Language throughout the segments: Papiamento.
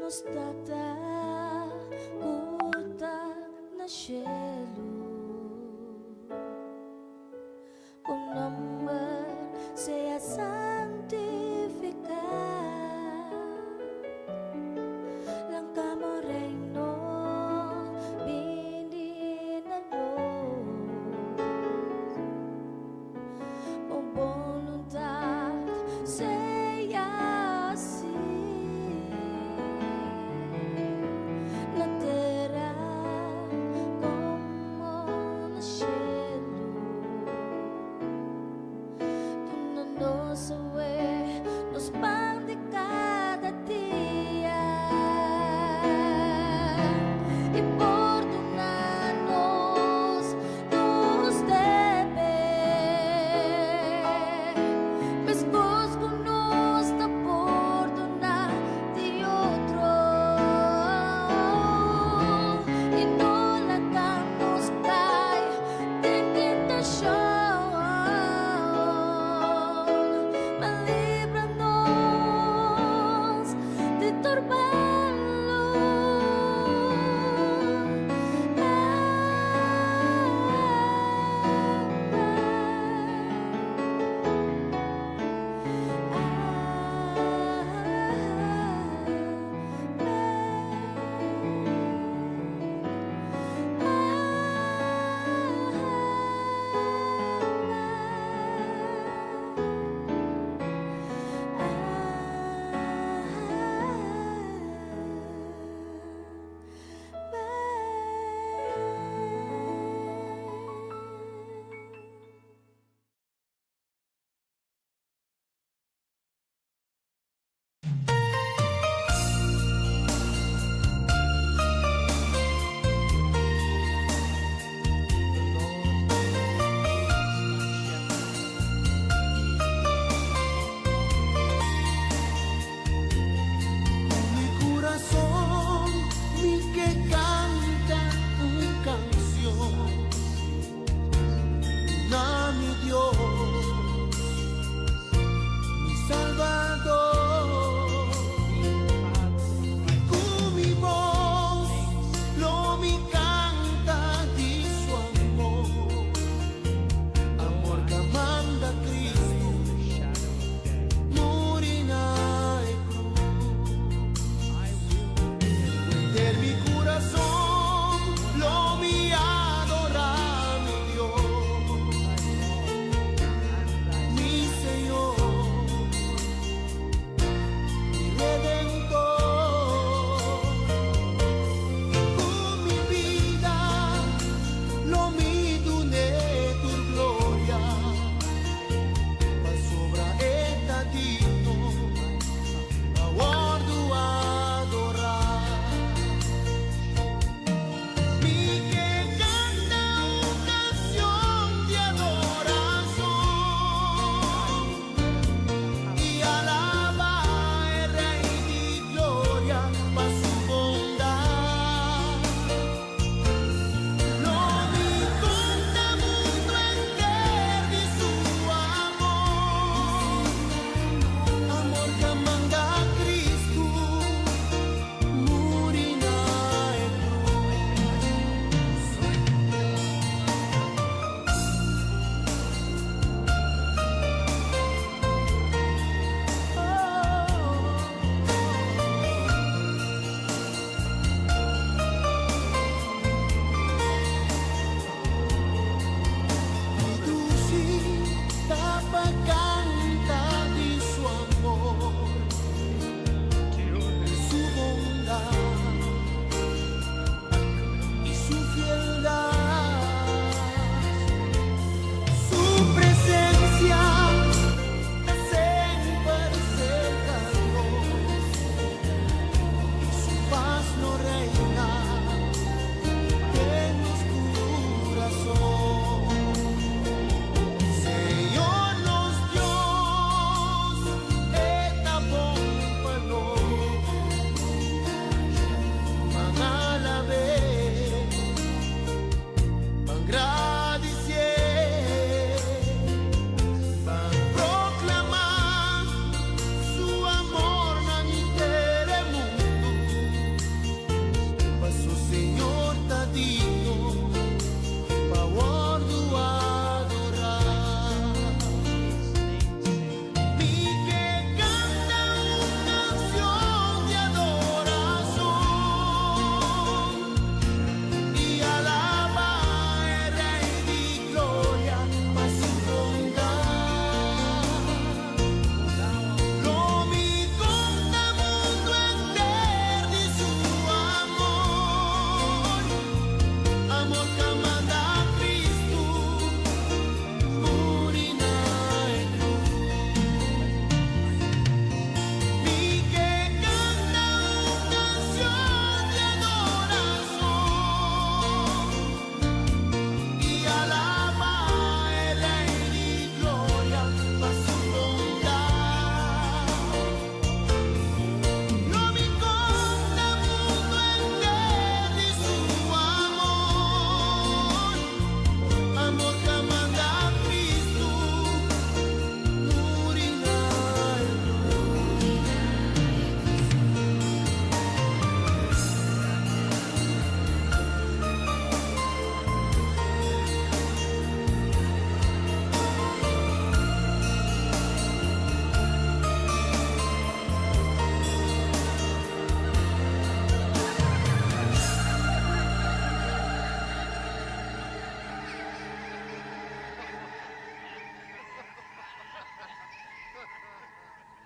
Nos Tata ku ta na shelu, Bo nòmber sea santifiká. Lanka bo reino bini na nos. Bo boluntat sea hasí na tera komo na shelu. Duna nos awe nos pan di kada dia. I pordona nos nos debe, meskos ku nos ta pordona di otro. I no laga nos kai den tentashon, ma libra nos di tur malu.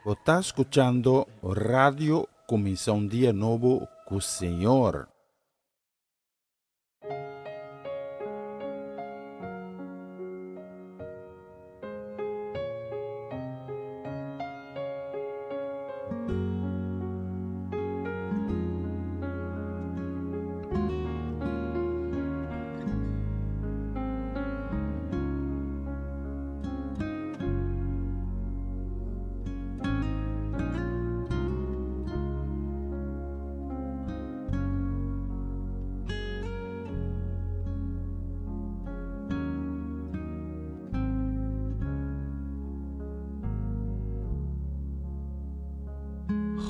Bo ta skuchando Radio Kuminsá un Dia Nobo ku Señor.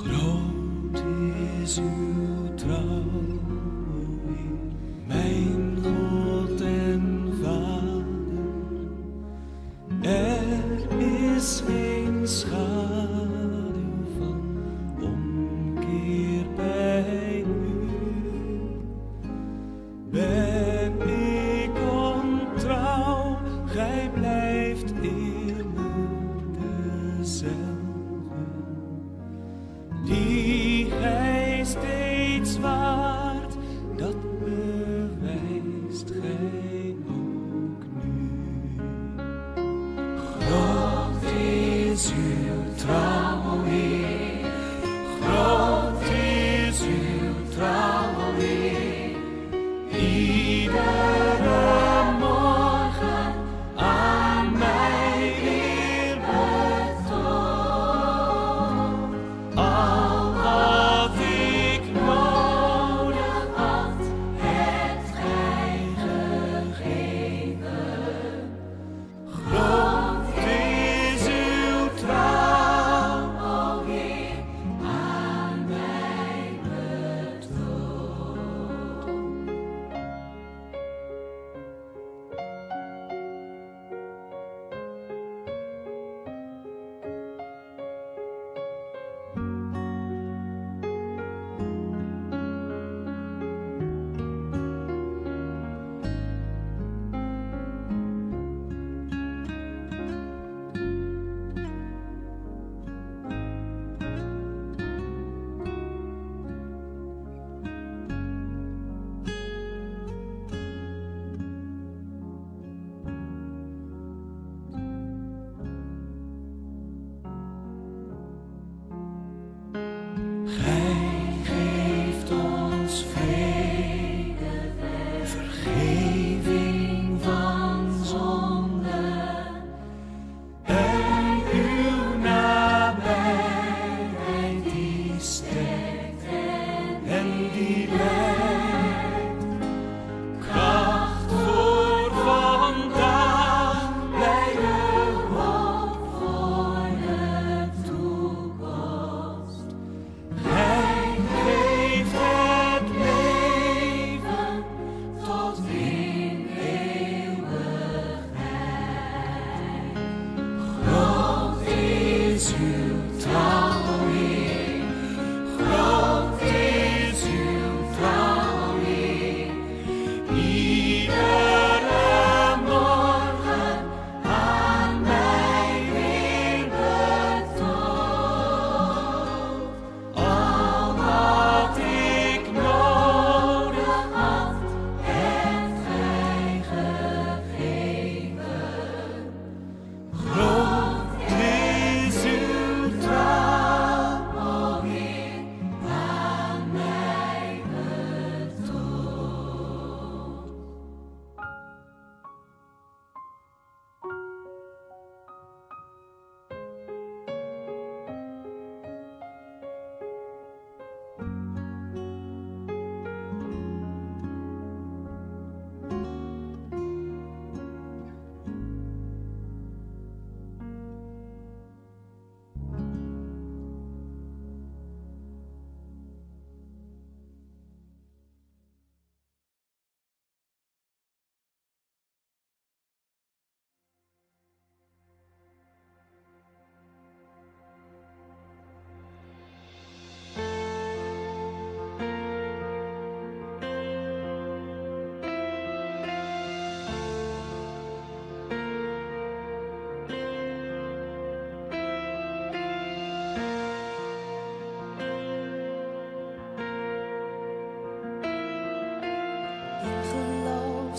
Groot is uw trouw, o Heer, mijn God en Vader. Er is geen schaduw van omkeer bij u. Ben ik ontrouw, gij blijft immer dezelfde. Die gij steeds waart, dat bewijst gij ook nu. Groot is uw trouw, o Heer. Groot is uw trouw, o Heer. Iedere morgen aan mij weer betoond. Al wat ik nodig had, hebt gij gegeven. Groot is uw trouw, o Heer, aan mij betoond. Gij geeft ons vrede, vergeving van zonde en uw nabijheid die sterkt en die leidt. Kracht voor vandaag, blijde hoop voor de toekomst. Gij geeft het leven tot in eeuwigheid. Groot is uw trouw, o Heer. Groot is uw trouw,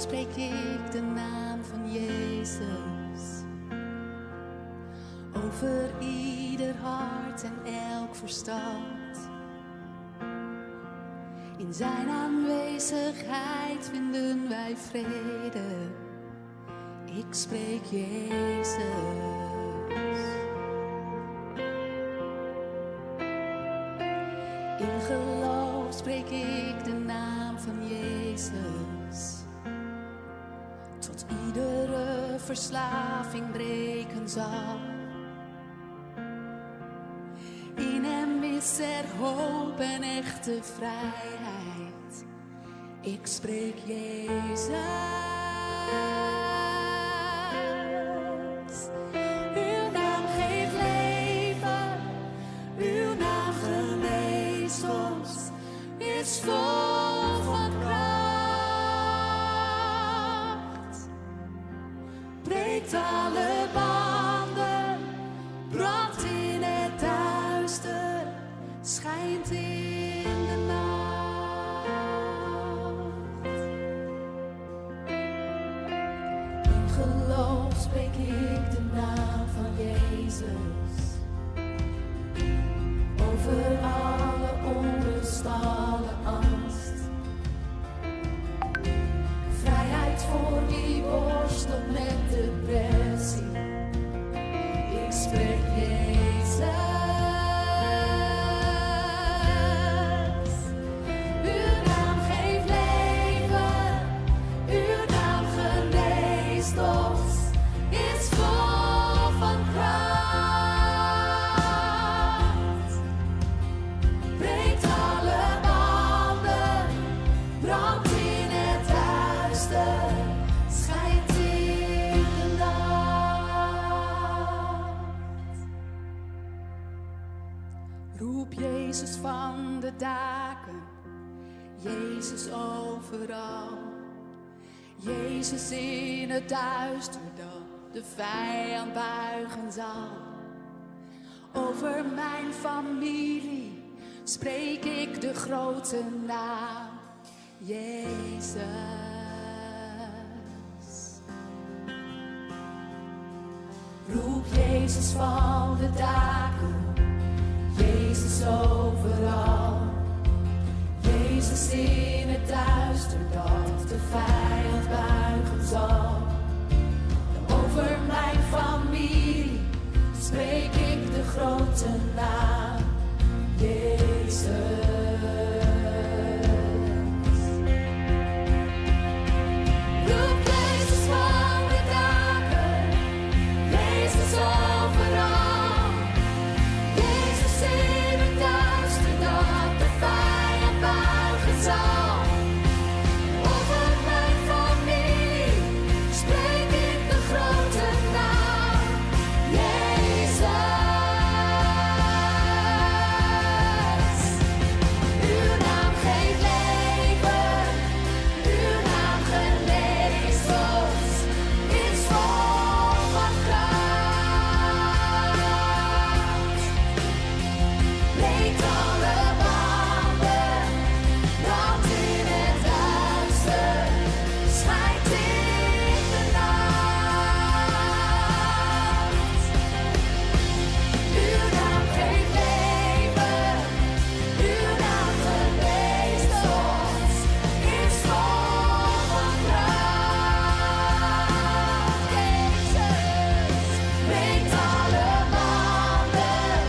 spreek ik de naam van Jezus. Over ieder hart en elk verstand. In zijn aanwezigheid vinden wij vrede. Ik spreek Jezus. In geloof spreek ik de naam van Jezus. Tot iedere verslaving breken zal. In hem is er hoop en echte vrijheid. Ik spreek Jezus. Uw naam geeft leven, uw naam geneest ons, is vol van kracht. Breekt alle banden, brandt in het duister, schijnt in de nacht. In geloof spreek ik de naam van Jezus. Over alle onrust, alle angst. Vrijheid voor wie worstelt met depressie. Ik spreek Jezus. Uw naam geeft leven, uw naam geneest ons, is vol van kracht. Breekt alle banden, brandt in het duister, schijnt in de nacht. Roep Jezus van de daken, Jezus overal. Jezus in het duister dat de vijand buigen zal. Over mijn familie spreek ik de grote naam, Jezus. Roep Jezus van de daken, Jezus overal. Jezus in het duister dat de vijand buigen zal. Over mijn familie spreek ik de grote naam, Jezus. Roep Jezus van de daken, Jezus overal. Jezus in het duister dat de vijand buigen zal. Over mijn familie spreek ik de grote naam, Jezus. Uw naam geeft leven, uw naam geneest ons, is vol van kracht. Breekt alle banden, brandt in het duister, schijnt in de nacht. Uw naam geeft leven, uw naam geneest ons, is vol van kracht. Jezus, breekt alle banden,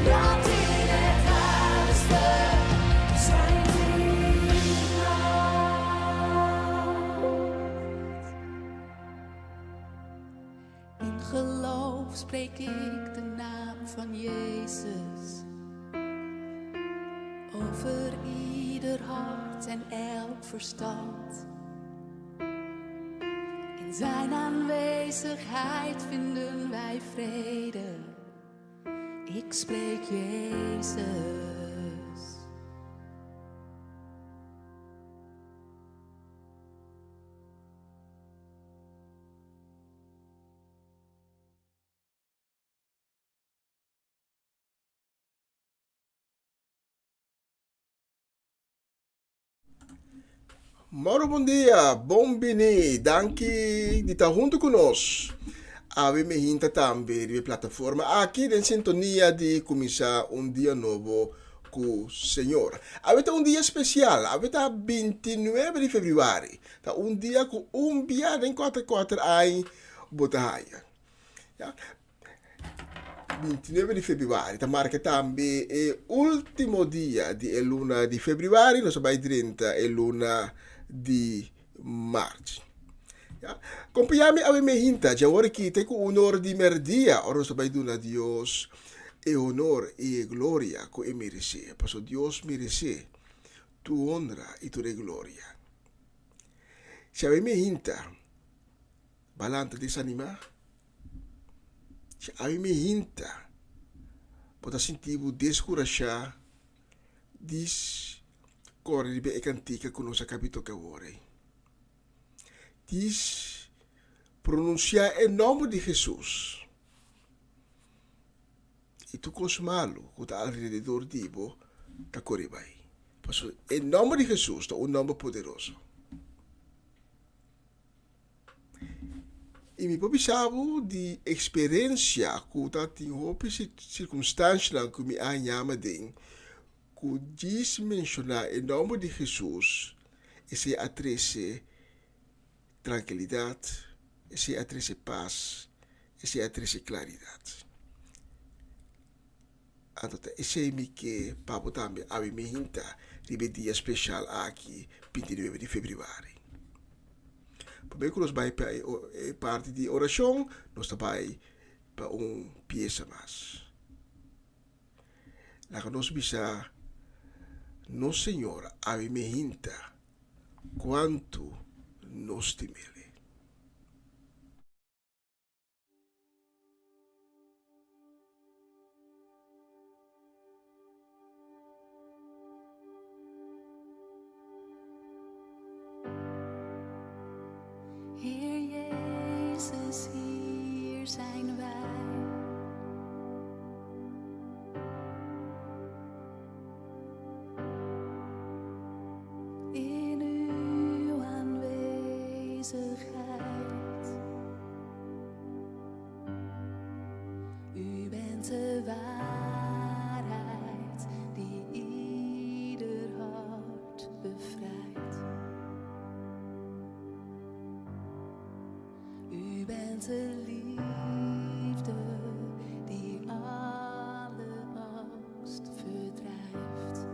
brandt in het duister, schijnt in de nacht. In geloof spreek ik de naam van Jezus. Over ieder hart en elk verstand. In zijn aanwezigheid vinden wij vrede. Ik spreek Jezus. Mauro bon dia, bon bini, danki di ta huntu ku nos. Awe mi hinta tambe riba e plataforma aki den sintonia di kuminsá un dia nobo ku Señor. Awe ta un dia spesial, awe ta bintinuebe di febrüari, ta un dia ku un bia den kuater kuater aña bo ta haña. Ya. 29 di febrüari ta marka tambe e último dia di e luna di febrüari, nos a bai drenta e luna di mart. Ya. Kompañá mi awe mehinta, dje awor aki te ku un or di mèrdia, ora nos ta bai duna Dios e honor i e gloria ku e meresé, pasobra Dios meresé tur honra i tur e gloria. Si awe mehinta, Balanta desanimá? Si ami mi hinta, bo ta sinti bo deskurashá dis kore riba e kantika ku nos a kabi toka awor ei. Dis pronunsiá e nòmber di Hesus i tur kos malu ku ta alrededor di bo ta kore bai. Pasobra e nòmber di Hesus ta un nòmber poderoso. I mi por bisa bo di eksperensia ku ta tin hopi sirkunstanshanan ku mi a yama den ku djis menshoná e nòmber di Hesus, esei a trese trankilidat, esei a trese pas, esei a trese klaridat. Anto ta esei mi ke pa bo tambe awe mi hinta riba e dia speshal aki, 29 di febrüari. Promé ku nos bai pa e parti di orashon, nos ta bai pa un piesa mas. Laga nos bisa nos Señor awe mi hinta kuantu nos stim'El. Heer Jezus, hier zijn wij. In uw aanwezigheid. U bent de waarheid die ieder hart bevrijdt. U bent de liefde die alle angst verdrijft.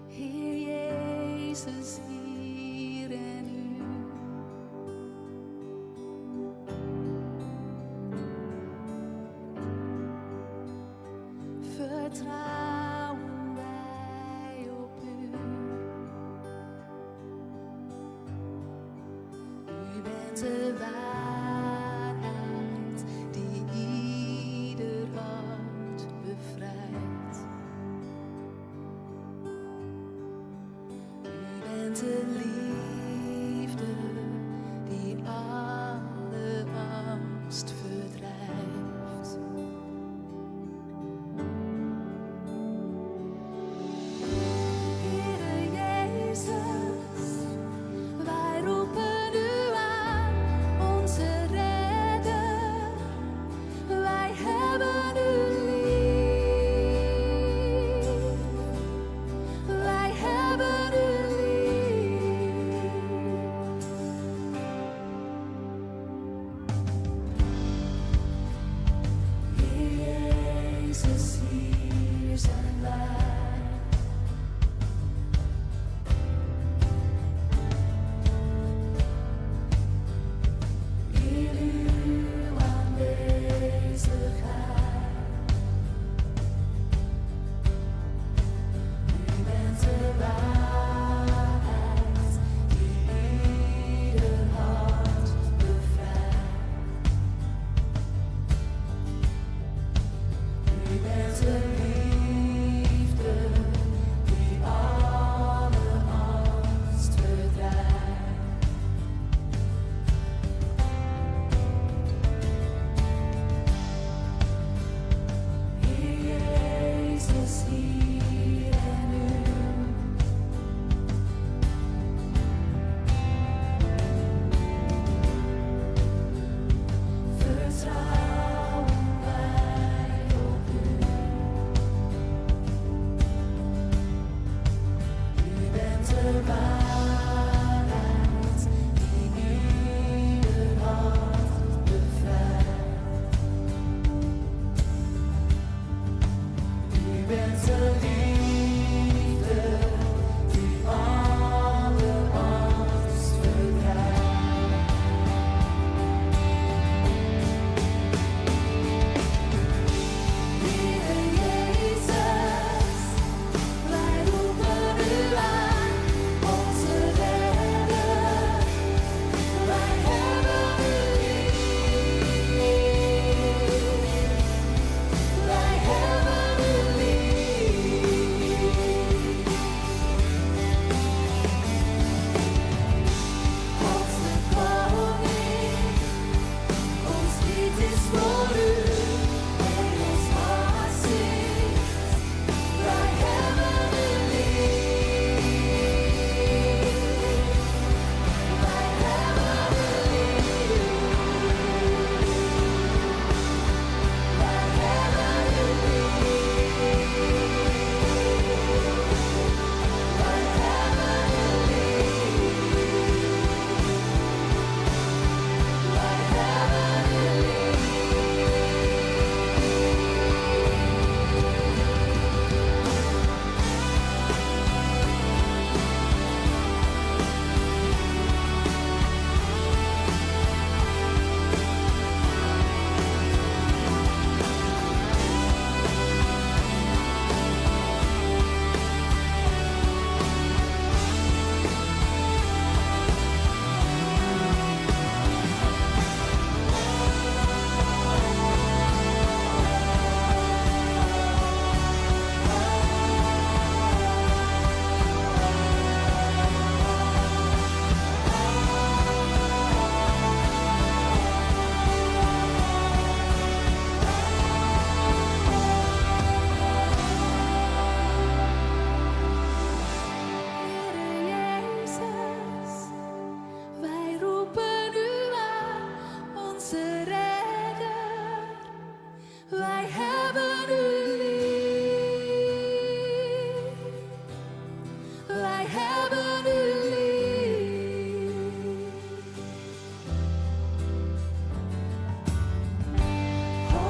Heer Jezus, hier en nu. Vertrouwen wij op u. U bent de waarheid die ieder hart bevrijdt. U bent de liefde die alle angst verdrijft.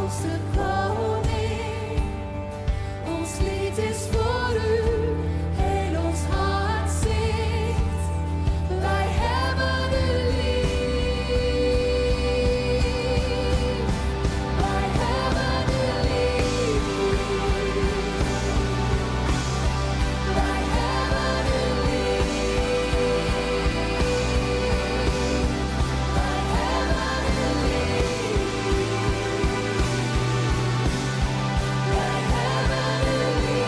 Grootste koning. Ons lied is voor u, heel ons hart zingt. Wij hebben u lief. Wij hebben u lief. Wij hebben u lief. Wij hebben u lief. Wij hebben u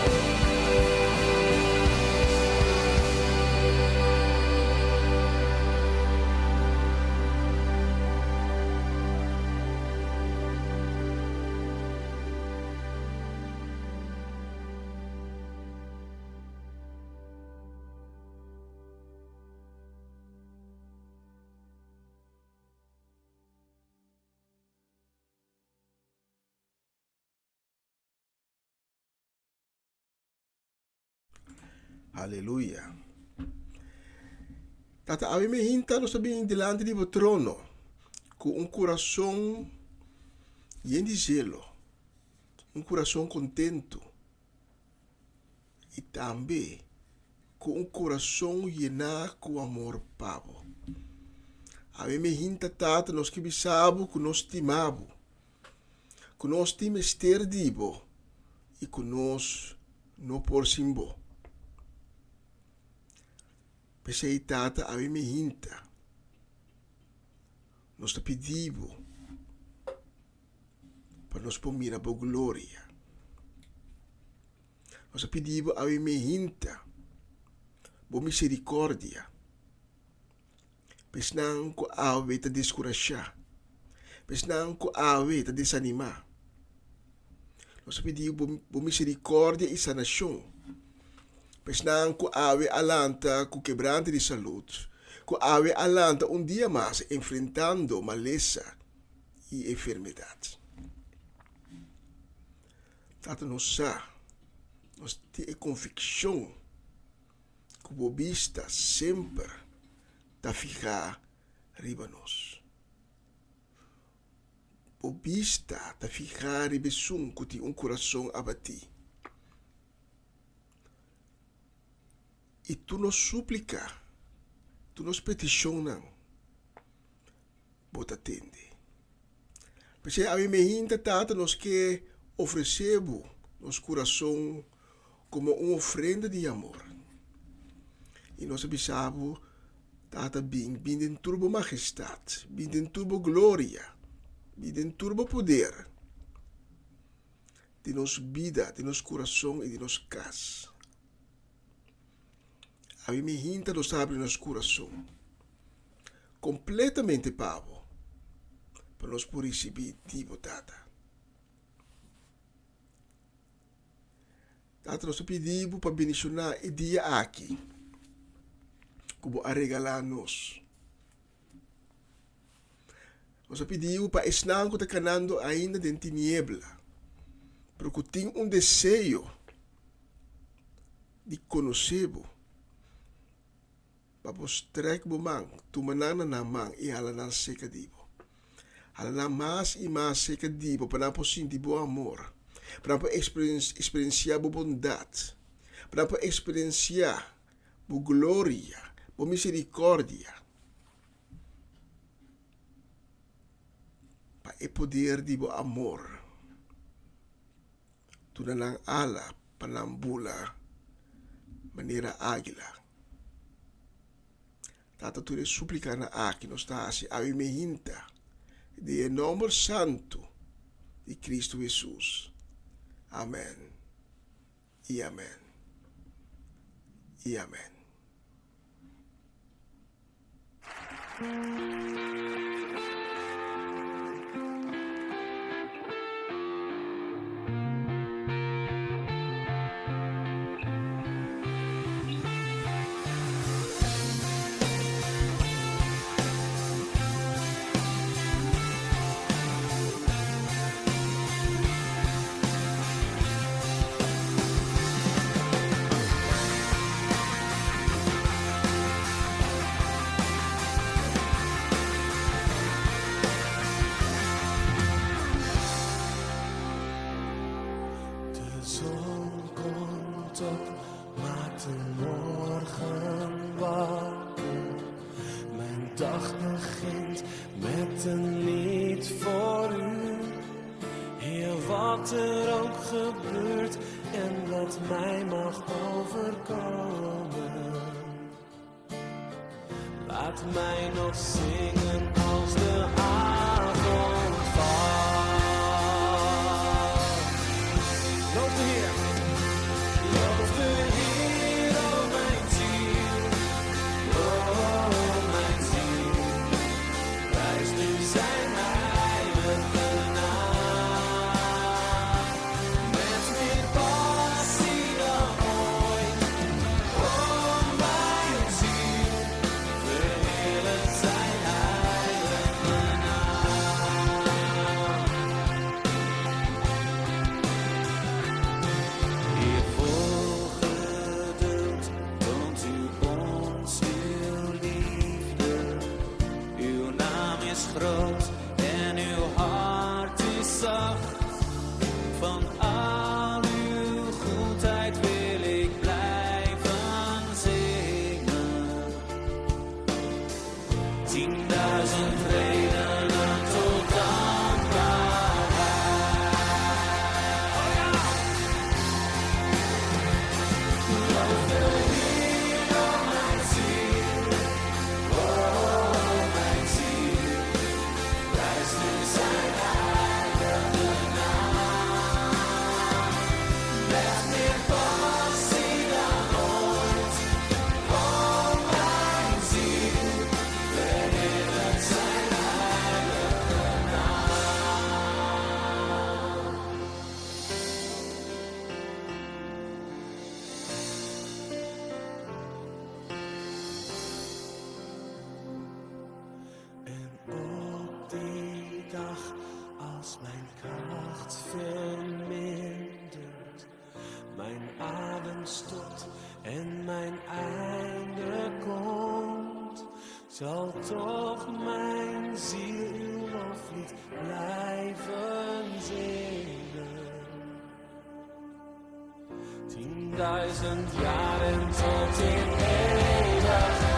Aleluya. Tata, awe mi hinta nos ta bin dilanti di bo trono ku un kurason yen di zelo, un kurason kontentu i tambe ku un kurason yená ku amor pa bo. Awe mi hinta, Tata, nos ke bisa bo ku nos stima bo, ku nos tin mester di bo i ku nos no por sin bo. P'esei, Tata, awe mi hinta, nos ta pidi bo pa nos por mira bo gloria. Nos ta pidi bo awe mi hinta bo misericordia pa esnan ku awe ta deskurashá, pa esnan ku awe ta desanimá. Nos ta pidi bo bo misericordia i sanashon pa esnan ku awe a lanta ku kebrante di salud, ku awe a lanta un dia mas enfrentando malesa i enfermedat. Tata nos sa, nos tin e konvikshon ku bo bista semper ta fihá riba nos. Bo bista ta fihá riba esun ku tin un kurason abatí. I tur nos súplika, tur nos petishonnan, bo ta tende. P'esei ami mehinta, Tata, nos ke ofresé bo nos kurason komo un ofrenda di amor. I nos a bisa bo, Tata, bin, bin den tur bo majestat, bin den tur bo gloria, bin den tur bo poder di nos bida, di nos kurason i di nos kas. Ami mehinta nos ta habri nos kurason kompletamente pa bo, pa nos por risibí di bo, Tata. Tata, nos ta pidi bo pa bendishoná e dia aki ku bo a regalá nos. Nos ta pidi bo pa esnan ku ta kanando ainda den tiniebla, pero ku tin un deseo di konosé bo, Pa bo strek bo man, tuma nan na nan man i hala nan seka di bo. Hala nan mas i mas seka di bo pa nan por sinti bo amor, pa nan por eksperensiá bo bondat, pa nan por eksperensiá bo gloria, bo miserikòrdia. Pa e poder di bo amor duna nan ala pa nan bula manera águila. Tata, tur e súplikanan aki nos ta hasi awe mehinta den e nòmber santu di Kristu Hesus. Amèn i amèn i amèn. Zon komt op, maakt de morgen wakker. Mijn dag begint met een lied voor u. Heer, wat er ook gebeurt en wat mij mag overkomen. Laat mij nog zingen als de avond valt. Loof de Heer. Loof de Heer, o mijn ziel. O mijn ziel. Prijs nu zijn heilige naam. Met meer passie dan ooit. O mijn ziel. Verheerlijk zijn heilige naam. Heer, vol geduld toont u ons uw liefde. Uw naam is groot en uw hart is zacht. Van al uw goedheid wil ik blijven zingen. 10.000 redenen tot dankbaarheid. Loof de Heer, o mijn ziel, o mijn ziel. Prijs nu zijn heilige naam. Met meer passie dan ooit, o mijn ziel. Verheerlijk zijn heilige naam. En op die dag, als mijn kracht vermindert, mijn adem stopt en mijn einde komt, zal toch mijn ziel uw loflied blijven zingen. 10.000 jaren tot in eeuwigheid.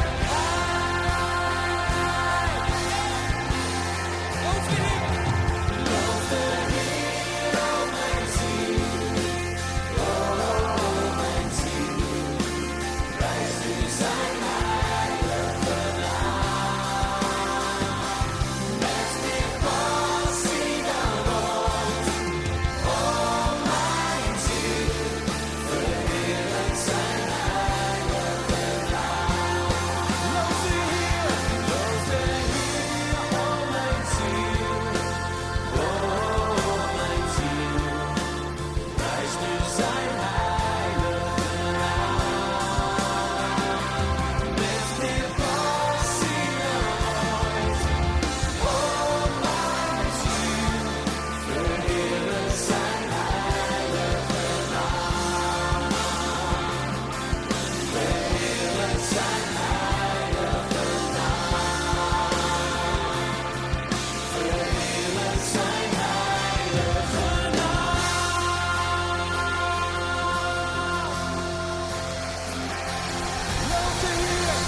Loof de Heer, loof de Heer, o mijn ziel, o mijn ziel. Prijs nu zijn heilige naam. Met meer passie dan ooit, o mijn ziel. Verheerlijk zijn heilige naam. Loof de Heer, loof de Heer, o mijn ziel, o mijn ziel. Prijs nu zijn heilige naam. Met meer passie dan ooit, o mijn ziel. Verheerlijk zijn heilige naam. Verheerlijk zijn heilige naam. Verheerlijk zijn heilige naam. Loof de Heer.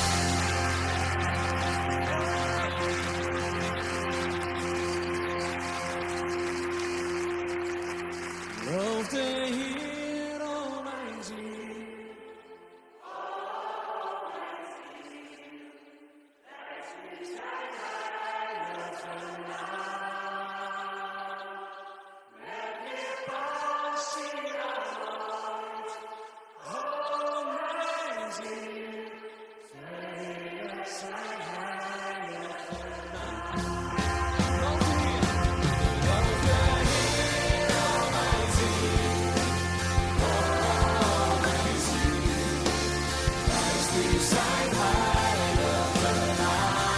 Loof de Heer, o mijn ziel. Passie dan ooit, o mijn ziel. Verheerlijk zijn heilige naam. Loof de Heer, loof de Heer, o mijn ziel. O mijn ziel. Prijs nu zijn heilige naam.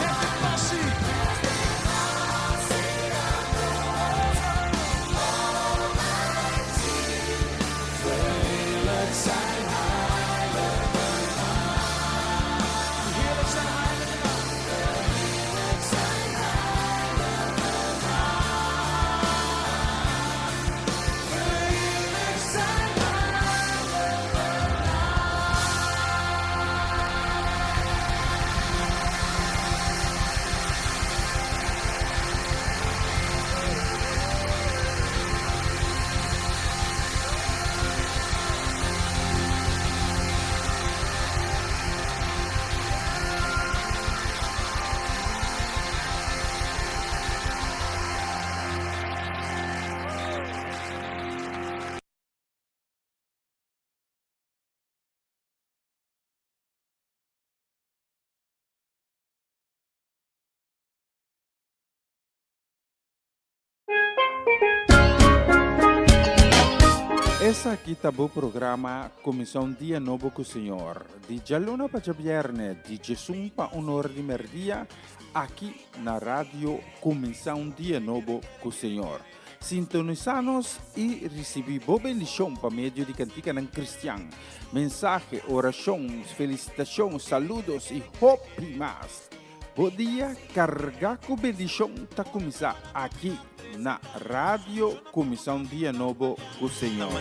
Met de passie. Verheerlijk zijn heilige Esaki ta bo programa Kuminsá un Dia Nobo ku Señor, di djaluna pa djabièrnè di djesun pa un ora di mèrdia, aki na Radio Kuminsá un Dia Nobo ku Señor. Sintonisá nos i risibí bo bendishon pa medio di kantikanan kristian, mensahe, orashon, felisitashon, saludos i hopi mas. Bo dia kargá ku bendishon ta kuminsá aki na Radio Kuminsá un Dia Nobo ku Señor.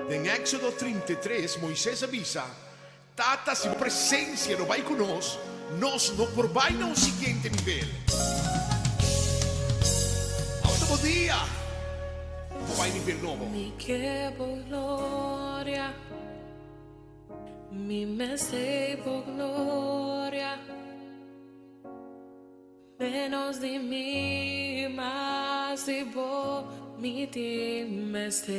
Den Éxodo 33, Moises a bisa, Tata, si bo presensia no bai ku nos, nos no por bai na un siguiente nivel. Awe ta bo dia pa bai nivel nobo. Mi ke bo gloria, mi mester bo gloria. Menos di mi, mas di bo mi tin mester.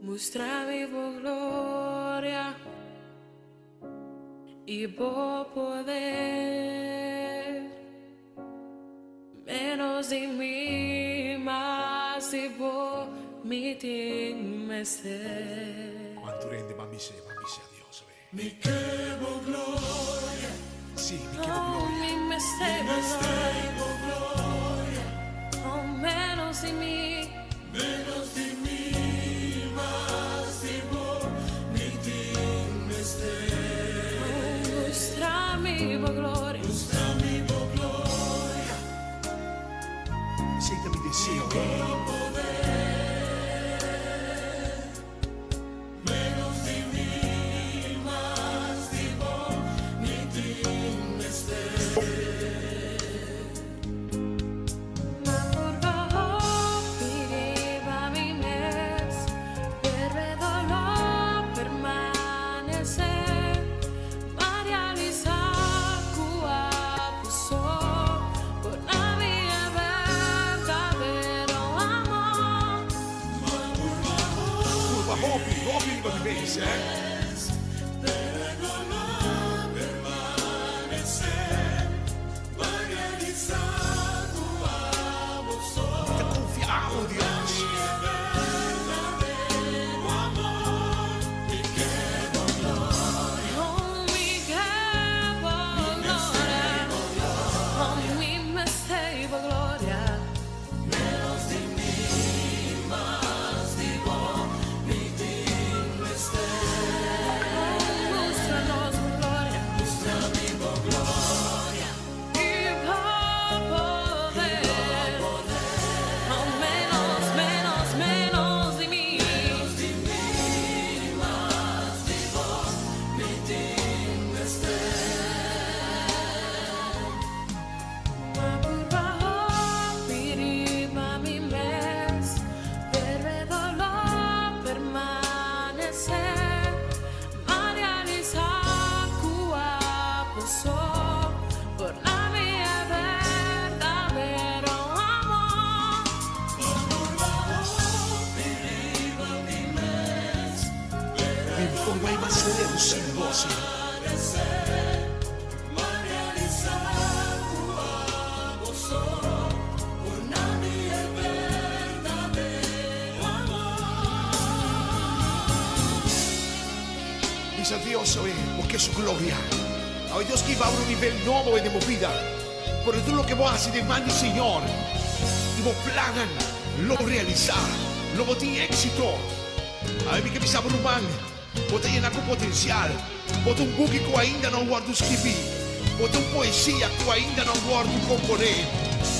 Mustra mi bo gloria i bo poder. Menos di mi, mas di bo mi tin mester. Cuantu rende ban bis'é, ban bis'é a Dios, awe. Mi ke bo gloria. Sí, mi ke bo gloria. Mi mester bo gloria. Oh, menos di mi. Menos di mi, mas di bo mi tin mester. Oh, mustra mi bo gloria. Mustra mi bo gloria. Esei ta mi deseo. I bo poder. Menos di mi, mas di bo mi tin mester. Ma purba hopi riba mi mes, pero e dolor permanece. Ma realisa cu abo so por na mi e berdadero amor. Purba hopi, hopi riba mi mes, eh. Mi ta confia abo, Dios. Ma purba hopi riba mi mes, pero e dolor permanece. Ma realisa cu abo so por na mi e berdadero amor. Mi por bai mas leu sin bo, Señor. Bisa Dios awe, bo ke su gloria. Awe Dios ke hiba bo na un nivel nobo den bo bida. Pero tur loke bo hasi den man di Señor i bo plannan lo realisá, lo bo tin éksito. Awe mi ke bisa bo ruman, Bo ta yena ku potensial. Bo ta un buki ku ainda no a wòrdu skibí. Bo ta un poesia ku ainda no a wòrdu komponé.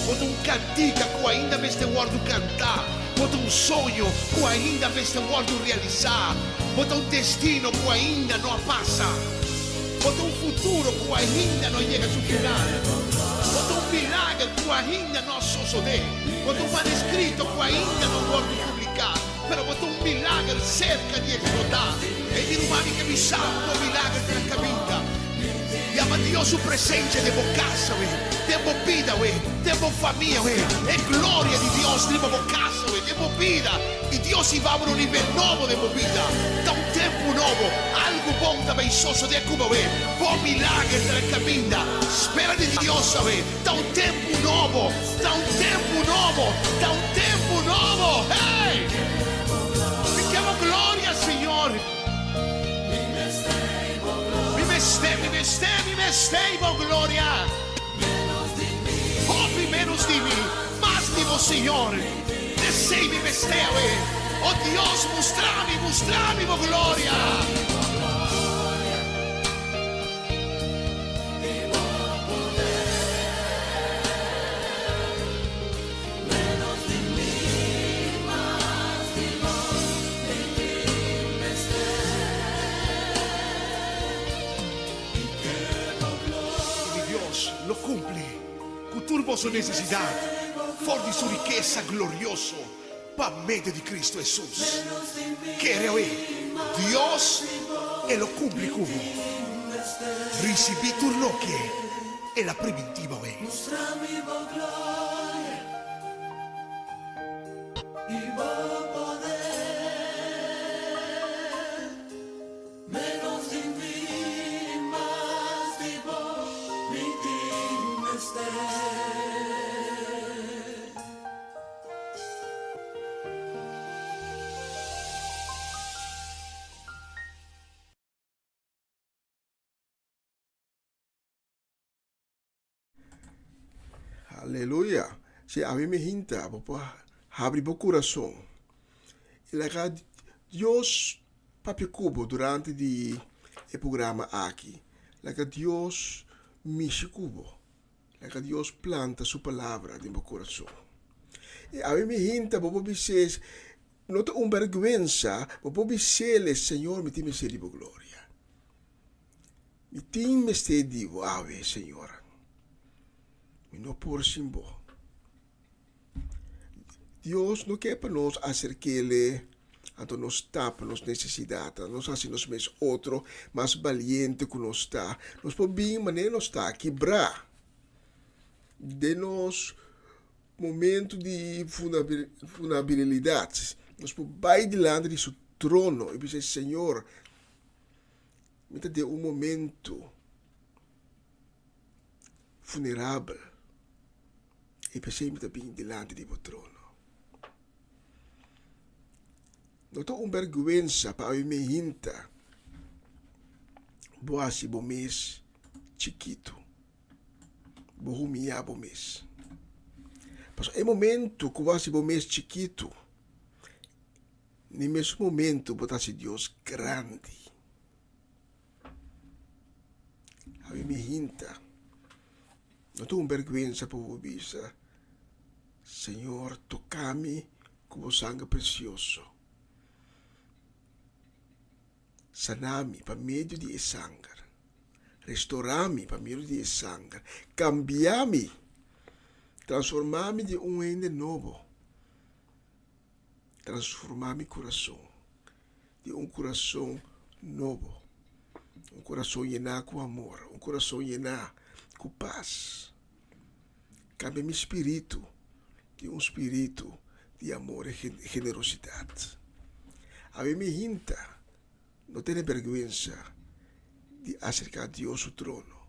Bo ta un kantika ku ainda mester wòrdu kantá. Bo ta un soño ku ainda mester wòrdu realisá. Bo ta un destino ku ainda no a pasa. Bo ta un futuro ku ainda no a yega su final. Bo ta un milager ku ainda no a sosodé. Bo ta un maneskrito ku ainda no a wòrdu publiká. Pero bo ta un milager serka di eksplotá. E mi ruman mi ke bisa bo ku bo milager ta na kaminda. Yama Dios su presensia den bo kasa we, den bo bida we, den bo famia we. E gloria di Dios riba bo kasa we. den bo bida i Dios hiba bo na un nivel nobo den bo bida. Ta un tempu nobo, algu bon ta bay sosodé ku bo awe. Bo milager ta na kaminda. Spera di Dios awe. Ta un tempu nobo, ta un tempu nobo, ta un tempu nobo. Hey! Mi ke bo gloria, Señor. Mi mester, mi mester, mi mester bo gloria. Hopi ménos di mi, mas di bo, Señor. Esei mi mester awe. O Dios, mustra mi, mustra mi bo gloria. I mi Dios lo kumpli ku tur boso nesesidat for di su rikesa glorioso pa medio di Kristu Hesus. Kere awe, Dios e lo kumpli ku bo. Risibí tur loke el a primintí bo awe. Menos di mi, mas di bo mi tin mester. Aleluya! Si awe mi hinta, bo por habri bo kurason i laga Dios papia ku bo durante di e programa aki. Laga Dios mishi ku bo. Laga Dios planta su palabra den bo kurason. I awe mi hinta, bo por bis'é, no ta un bèrgwensa, bo por bis'é, Señor, mi tin mester di bo gloria. Mi tin mester di bo awe, Señor. Mi no por sin bo. Dios no ke pa nos aserk'Ele, anto nos tapa nos nesesidatnan, nos hasi nos mes otro mas baliente ku nos ta. Nos por bin manera nos ta, kibrá den nos momento di vulnerabilidat. Nos por bai dilanti di su trono i bisa, Señor, Mi ta den un momento funerabel i p'esei mi ta bin dilanti di bo trono. No ta un bèrgwensa pa awe mi hinta bo hasi bo mes chikitu, bo humiyá bo mes. Pasobra e momento ku bo hasi bo mes chikitu, Ni mes momento bo ta haci Dios grandi. Abi mi hinta, no ta un berguensa pa bo bisa, Señor, toca mi cu bo sangre precioso. Sana mi pa medio di e sanger. Restora mi pa medio di e sanger. Cambia mi, transforma mi den un hende nobo. Transformá mi kurason di un kurason nobo, un kurason yená ku amor, un kurason yená ku pas. Kambia mi spiritu di un spiritu di amor i generosidat. Awe mi hinta no tene bèrgwensa di aserká Dios su trono,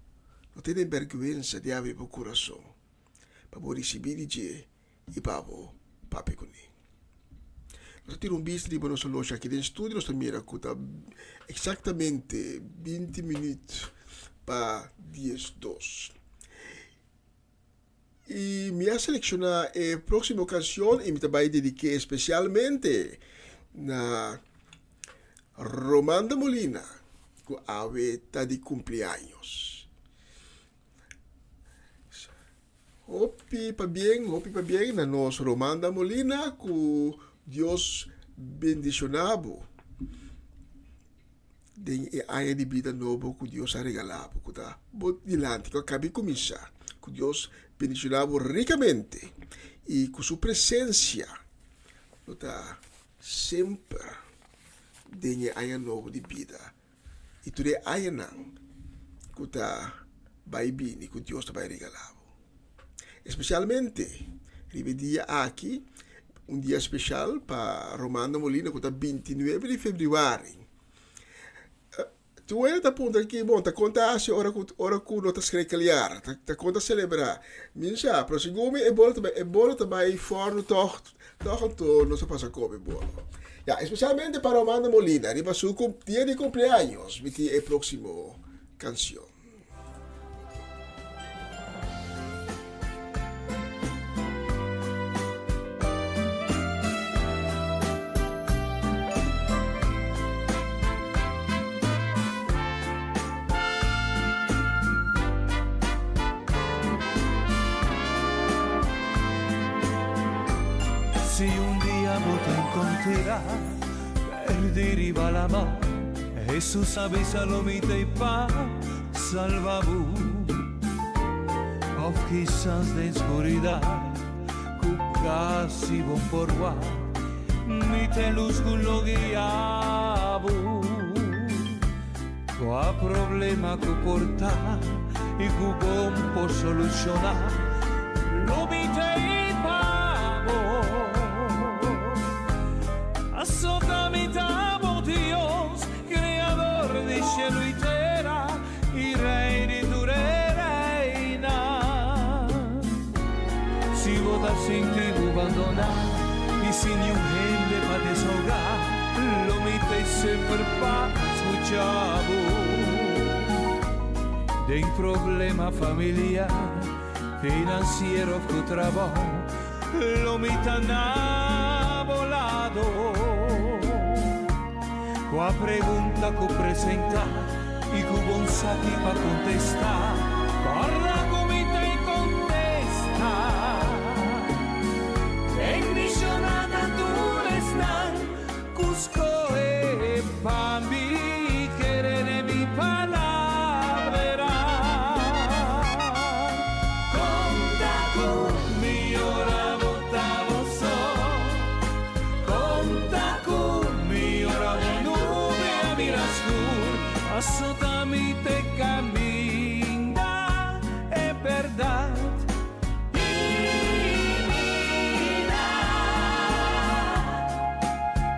no tene bèrgwensa di abri bo kurason pa bo risibí di dje i pa bo papia kuné. Nos ta tira un bista riba nos oloshi aki den studio, nos ta mira ku ta eksaktamente binti minüt pa diesdos. I mi a selekshoná e próksimo kanshon i mi ta bai dedik'é espesialmente na Romanda Molina ku awe ta di kumpliaños. Hopi pabien, hopi pabien na nos Romanda Molina ku Dios bendiciona bo den e aña di bida nobo ku Dios a regala bo ku ta bo dilanti ku a kabi kuminsa ku Dios bendiciona bo ricamente y ku su presencia lo ta semper den e aña nobo di bida. I tur e añanan ku ta bai bini ku Dios ta bai regalá bo. Espesialmente riba e dia aki, Un dia special pa Romando Molina cu ta 29 di februari. Tur hende ta puntra ki bon ta konta hasi ora ku ora ku no ta skrekeliar, ta ta konta selebrá. Mi no sa, pero segun mi e bolo ta bai e bolo ta bai fòrnu tòg tòg anto nos a pasa kome bolo. Ya, espesialmente pa Romando Molina riba su dia di kumpleaños mi tin e próksimo kanshon. Si un dia bo ta encontra perdi riba lama, Hesus a bisa lo mi t'ei pa salba bo. Of kisas den skuridat ku kasi bo por wak, mi t'e lus ku lo guia bo. Kua problema ku por ta i ku bon por solushoná, lo mi t'ei pa bo. Asota mi ta bo Dios, Creador di cielo i tera, i Rey di tur e reynan. Si bo ta sinti bo bandoná i sin niun hende pa desahogá, lo mi t'ei semper pa scucha bo. Den problema familiar, financiero of cu trabou, lo mi ta na bo lado. Kua pregunta ku presentá i ku bon sa ki pa kontestá, kòrda ku mi ta e kontesta. Bendishoná ta tur esnan ku skohe pa mi kere den mi palabranan. Konta ku mi ora bo ta bo so. Konta ku mi ora bo nube a bira skur, Paso ta mi te kaminda e bèrdat i bida.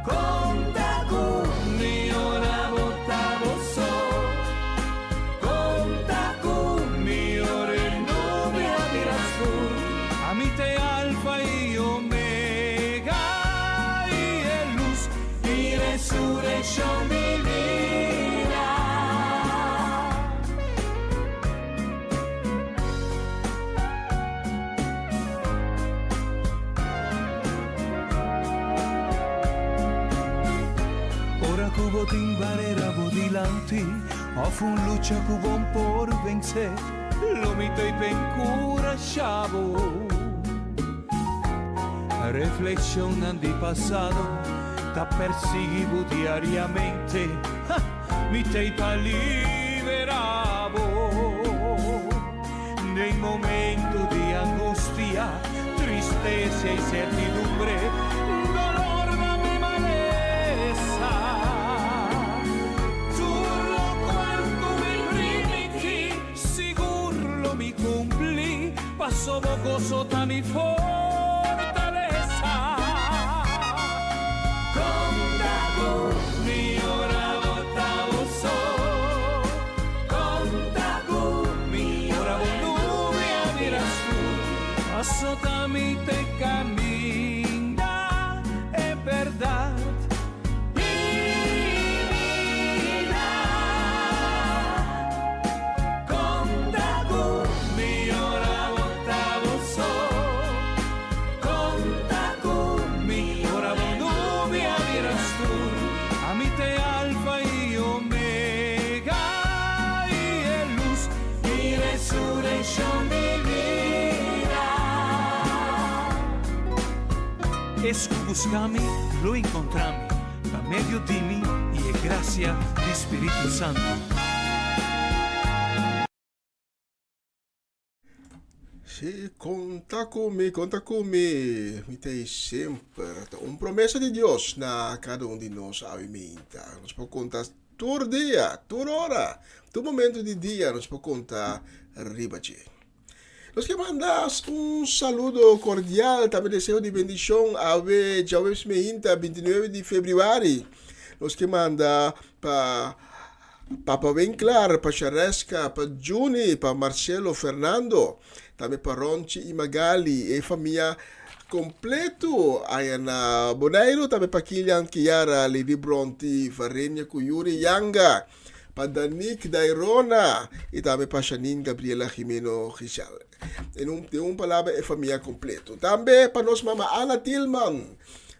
Konta ku mi ora bo ta bo so, Konta ku mi ora e nube a bira skur, Ami ta e Alfa i Omega i e lus di resurekshon di bida. Ora ku bo tin barera bo dilanti òf un lucha ku bo por vensé, lo mi ta pa enkurashá bo. Reflekshonnan di pasado ta persiguí bo diariamente, ha, mi ta pa liberá bo. Den momento di angustia, tristesa i sertidumbre, dolor na mi malesa. Tur lokual ku mi primintí, sigur lo mi kumplí, paso bo goso ta mi fortalesa. Konta ku mi ora bo ta bo so. Konta ku mi ora bo nube a bira skur. Paso ta mi te kaminda e bèrdat i bida. Konta ku mi ora bo ta bo so. Konta ku mi ora bo nube a bira skur. Ami ta e Alfa i Omega i e lus di resurekshon di bida. Es ku buska mi lo enkontra mi, pa medio di mi i e grasia di Spiritu Santu. Sí, konta ku mi, konta ku mi. Mi ta ei semper. Ta un promesa di Dios na kada un di nos awe minta. Nos por konta tur dia, tur ora, tur momento di dia nos por konta riba dje. Nos ke manda un saludo kordial, tambe deseo di bendishon awe djaweps meinta 29 di febrüari. Nos ke manda pa Papa Winklar, pa Shareska, pa Juni, pa Marcelo Fernando, tambe pa Ronchi i Magali, e famia kompleto aya na Boneiru, tambe pa Kilian, Kiara, Lady Bronti, Varenia ku Yuri Yanga, pa Danique Dairona i tambe pa Shanine Gabriela Jimeno Giselle. En un, den un palabra e famia kompleto. Tambe pa nos mama Ana Tilman,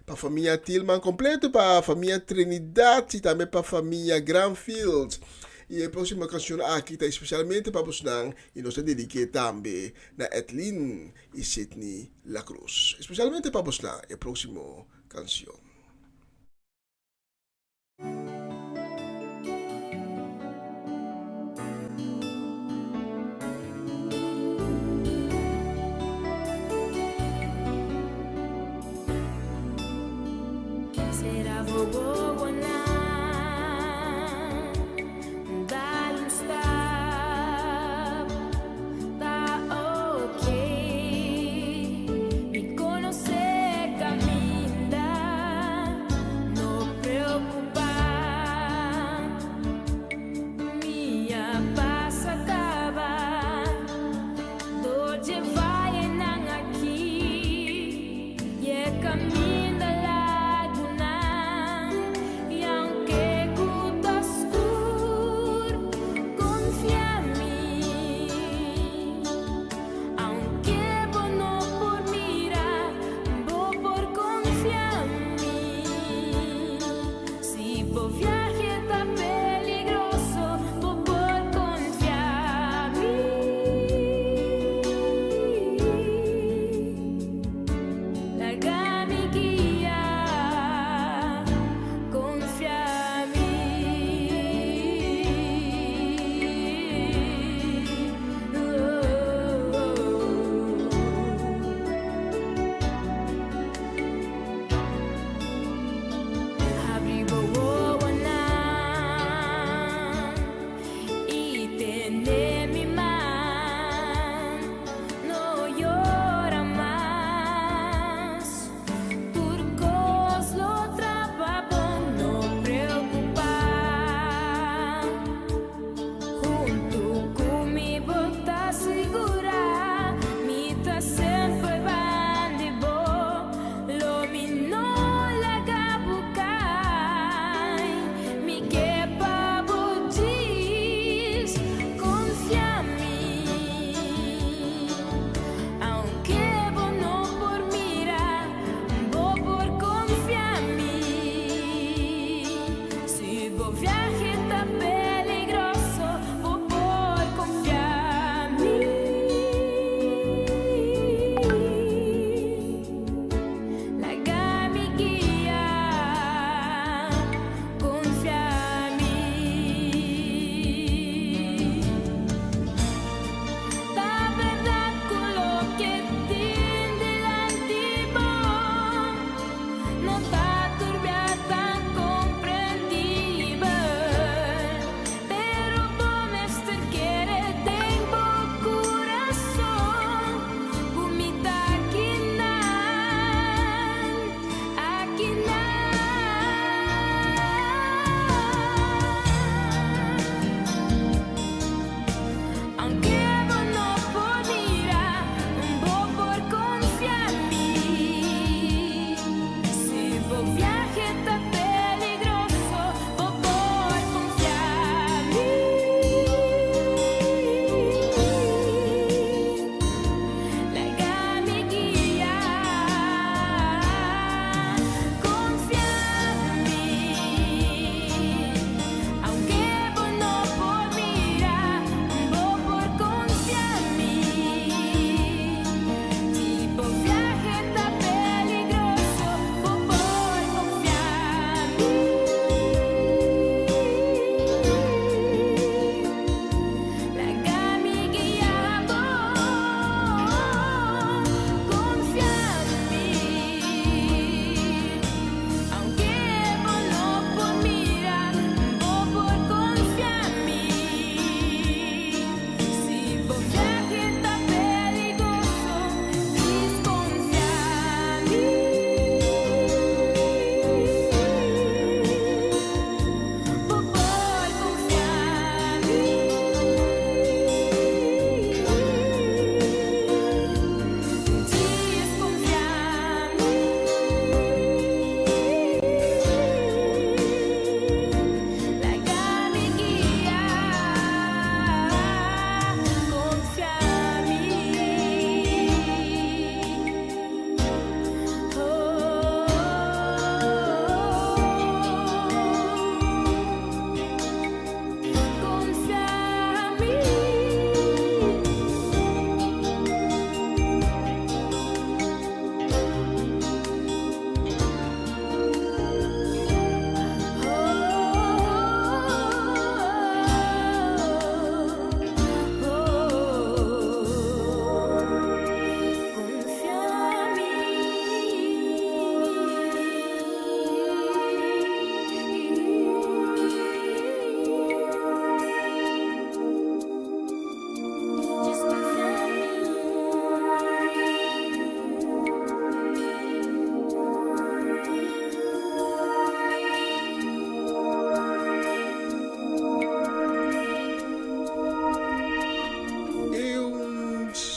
pa famia Tilman kompleto, pa famia Trinidad i tambe pa famia Granfield. I e próksimo kanshon aki ta espesialmente pa bosnan i nos ta dedik'é tambe na Edlin i Sidney La Cruz. Espesialmente pa bosnan e próksimo kanshon. Sera bo wowonan, dal un stap, ta oké. Mi konosé kaminda.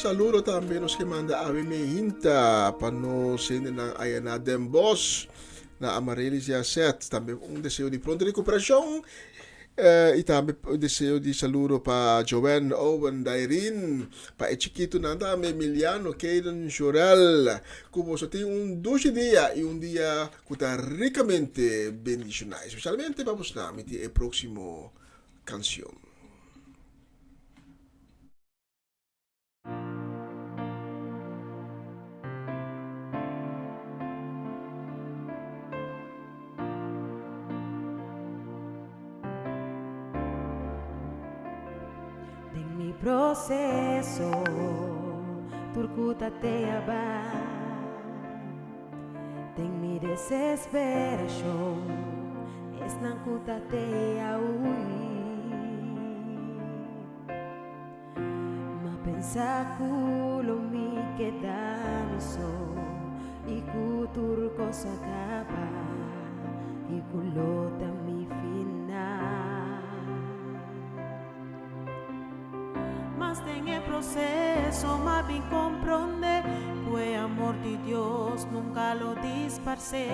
Saludo tambe nos ke manda awe meinta pa nos hendenan aya na Den Bosch, na Amaryllis di Aset. Tambe un deseo di pronto recuperacion y tambe un deseo di saludo pa Joanne, Owen, Dairin, pa e chikitonan tambe Emiliano, Kaden, Jorel. Cu boso tin un dushi dia y un dia cu ta ricamente bendiciona. Especialmente pa bosnan mi tin e proximo cancion. Den mi proceso tur ku ta te aba Den mi desesperashon esnan ku ta te a hui Ma pensa ku lo mi keda mi so i ku tur kos a kaba i ku lo ta mi final. Mas den e proseso m'a bin komprondé ku e amor di Dios nunka lo disparsé.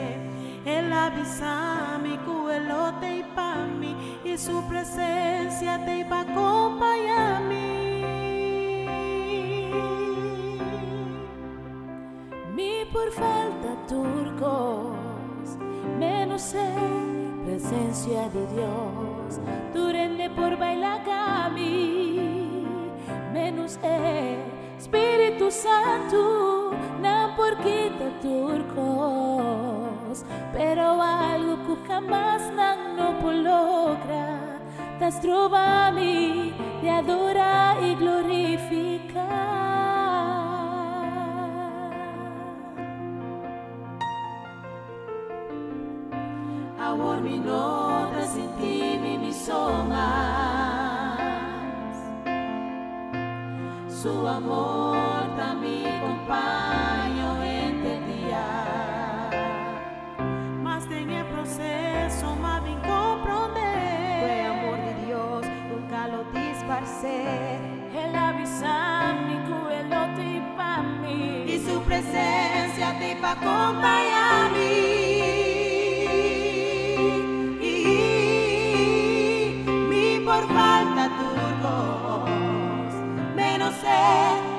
El a bisa mi ku e lo t'ei pa mi i su presensia t'ei pa kompañá mi. Mi por falta tur kos, menos e presencia di Dios. Tur hende por baila kami, menos e Spiritu Santu. Nan por kita tur kos, pero algu ku hamas nan no por logra ta stroba mi di adora i glorifiká. Awor mi no ta sinti mi mi so mas. Su amor ta mi kompaño henter dia. Mas den e proseso m'a bin komprondé. Ku e amor di Dios nunka lo disparsé. El a bisa mi ku e lo t'ei pa mi. I su presensia t'ei pa kompañá mi. Mi por falta tur kos, menos e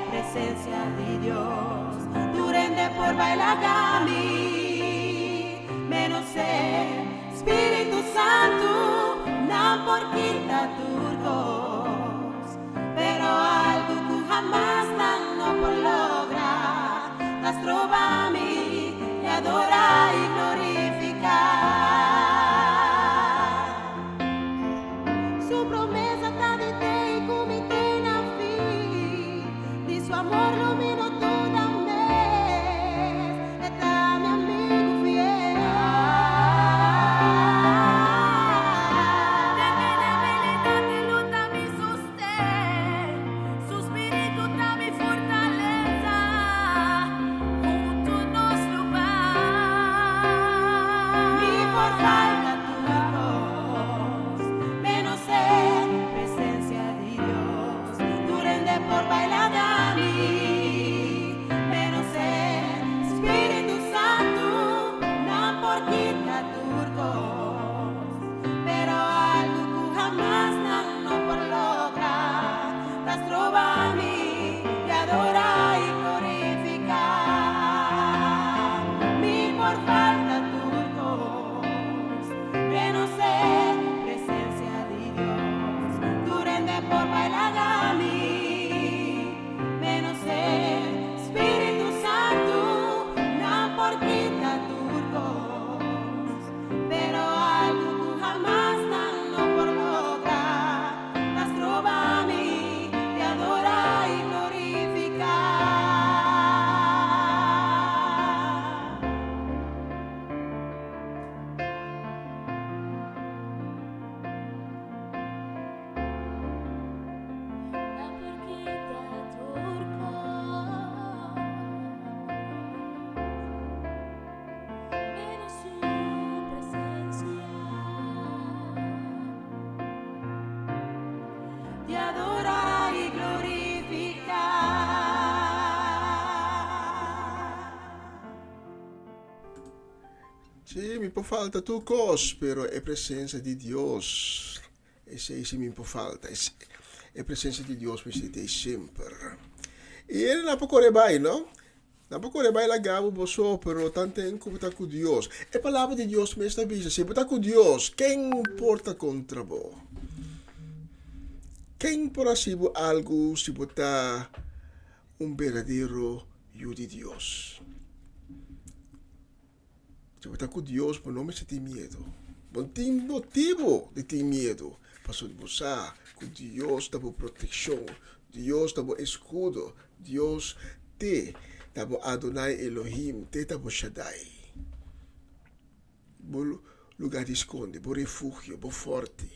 presensia di Dios. Tur hende por baila kami, menos e Spiritu Santu. Nan por kita tur kos, pero algu ku hamas nan no por logra ta stroba mi di adora i glorifiká. Su promesa ta di te i ku mi te na fin. Di su amor lo mi no duda mes. E ta mi amigu fiel. Den mi debilidat e lo ta mi sosten. Su spiritu ta mi fortalesa. Huntu nos lo bai. Mi por falta tur kos, menos e presencia di Dios. Tur hende por baila na mi. Sí, mi por falta tur kos, pero e presensia di Dios, esei sí mi por falta. E presensia di Dios mester ta ei semper. I e nan por kore bai, no? Nan por kore bai laga bo bo so, pero tanten ku bo ta ku Dios. E palabra di Dios mes ta bisa, si bo ta ku Dios, ken por ta kontra bo? Ken por hasi bo algu si bo ta un berdadero yu di Dios? Si bo ta ku Dios, bo no mester tin miedu. Bo no tin motibu di tin miedu, pasobra bo sa ku Dios ta bo protekshon, Dios ta bo eskudo, Dios te ta bo Adonai Elohim, te ta bo Shaddai, bo lugar di skonde, bo refugio, bo fòrti,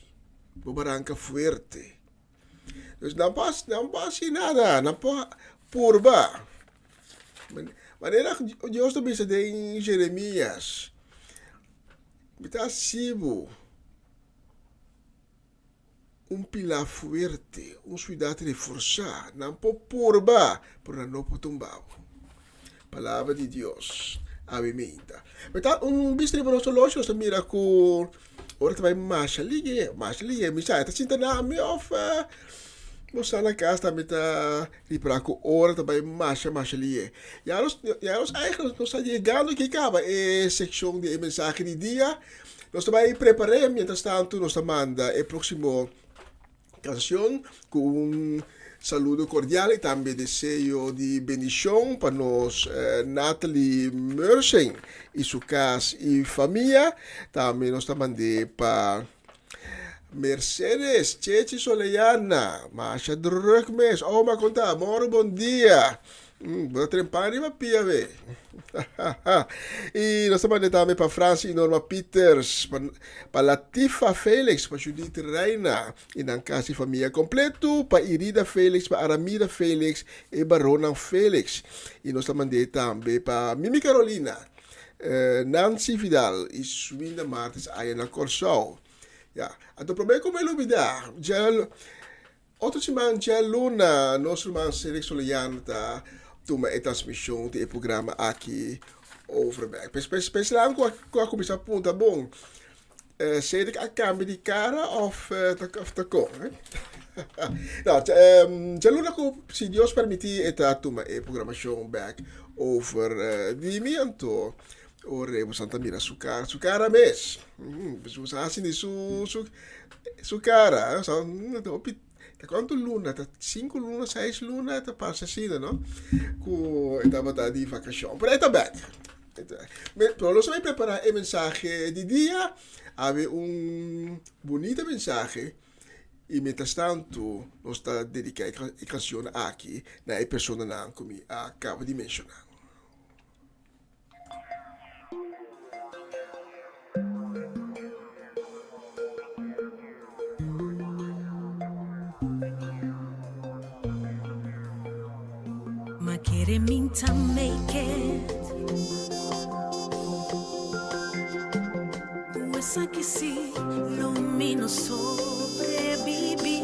bo baranka fuerte. Dus nan por nan por hasi nada, nan por purba. Manera Dios ta bisa den Jeremias, Mi ta hasi bo un pilar fuerte, un siudat reforsá. Nan por purba, pero nan no por tumba bo. Palabra di Dios awe meinta. Mi ta un bista riba nos horloge, nos ta mira ku ora ta bai masha ligue, masha ligue. Mi sa e ta sinta na mi of bo sa na kas tambe ta ripara ku ora ta bai masha masha ligue. Ya nos ya nos eigenlijk nos ta yegando aki kaba e sekshon di e mensahe di dia. Nos ta bai prepar'é mientras tanto nos ta manda e próksimo Canción cu un saludo cordial y tambe deseo di bendicion pa nos Natalie Mersing y su cas y famia. Tambe nos ta mand'é pa Mercedes Chechi Soleana. Masha druk mes. Oma con ta? Moro bon dia. Bo ta trempa riba pia be. Y nos ta manda tambe pa Frans y Norma Peters, pa, pa Latifa Felix, pa Judith Reina y nan casi familia completo, pa Irida Felix, pa Aramida Felix e baronnan Felix. Y nos ta mand'é tambe pa Mimi Carolina, eh, Nancy Vidal y Swinda Martens aya na Corsou. Ya, anto prome cu mi lubida, djel Otro siman djaluna nos ruman Cedric Soliano ta tuma e transmision di e programa aki over bek. Pes pes pesnan ku a ku a kuminsá punta bon Cedric a kambia di kara òf ta òf ta kon eh. No djaluna ku si Dios permití e ta tuma e programashon bek over di mi anto ora e boso ta mira su kara su kara mes boso a hasi di su su Su cara, sa hopi, ta cuanto luna, ta cinco luna, seis luna ta pasa asina, no? Cu e tabata di vacacion. Pero e ta back. Pero nos a bay prepara e mensahe di dia. Awe un bunita mensahe. Y mientras tanto nos ta dedica e cancion aki na e personanan cu mi a caba di menciona. Ma kere min ta make it. Ku esaki si lo mi no sobrevivi.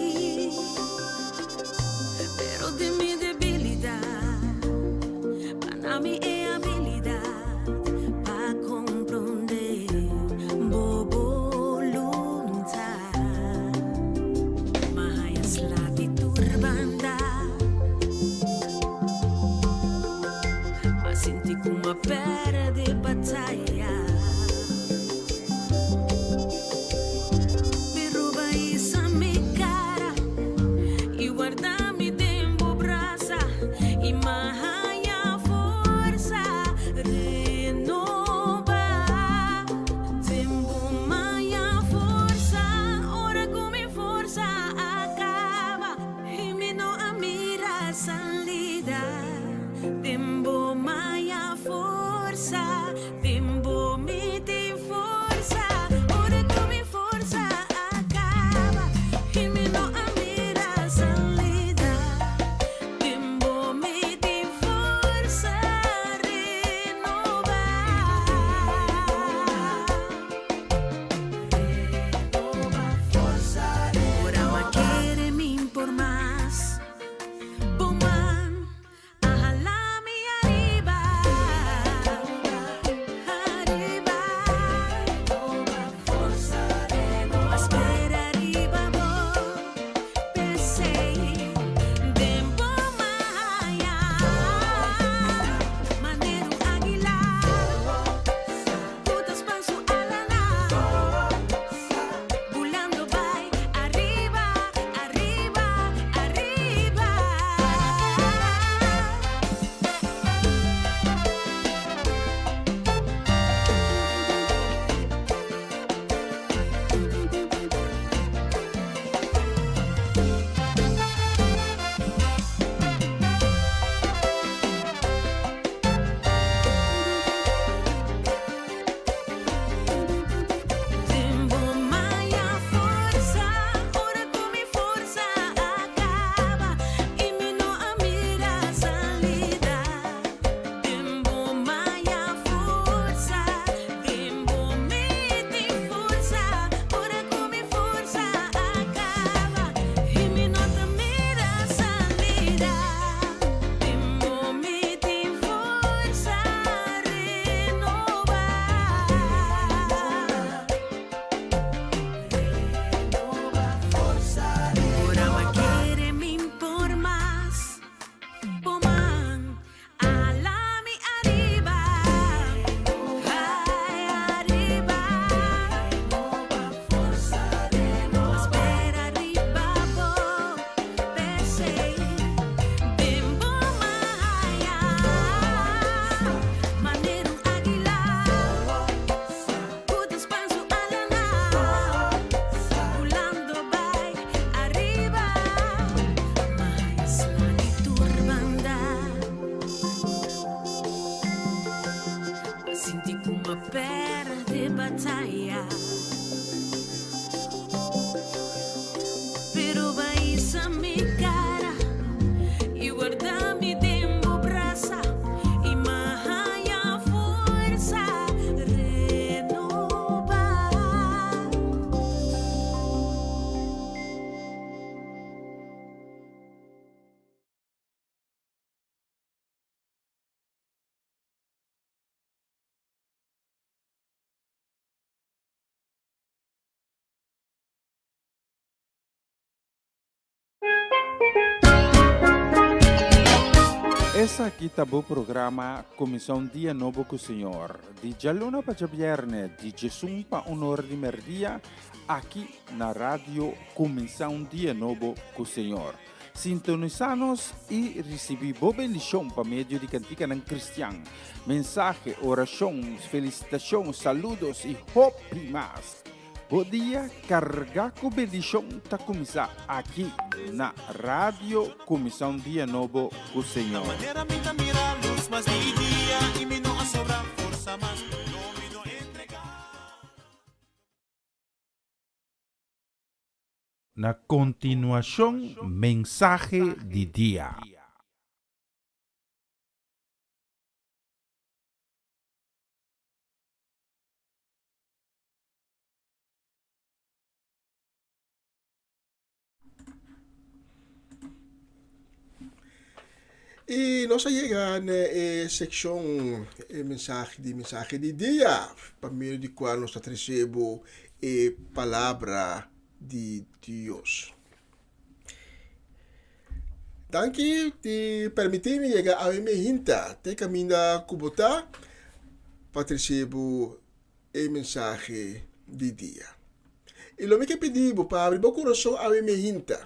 Pero di mi debilidad Pa na mi e habilidad pa comprende bo boluntad. Ma haya sla di tur banda. Ma sinti cu m'a perde bataya. Pero bai sa. Esaki ta bo programa Kuminsá un Dia Nobo ku Señor, di djaluna pa djabièrnè, di djesun pa un or di mèrdia, aki na Radio Kuminsá un Dia Nobo ku Señor. Sintonisá nos i risibí bo bendishon pa medio di kantikanan kristian, mensahe, orashon, felisitashon, saludos i hopi mas. Bo dia kargá ku bendishon ta kuminsá aki na Radio Kuminsá un Dia Nobo ku Señor. Na kontinuashon mensahe di dia. I nos a yega na e sekshon e mensahe di mensahe di dia, pa medio di kua nos ta trese bo e palabra di Dios. Danki di permití mi yega awe mi hinta te kaminda ku bo ta pa trese bo e mensahe di dia. I lo mi ke pidi bo pa abri bo kurason awe mi hinta.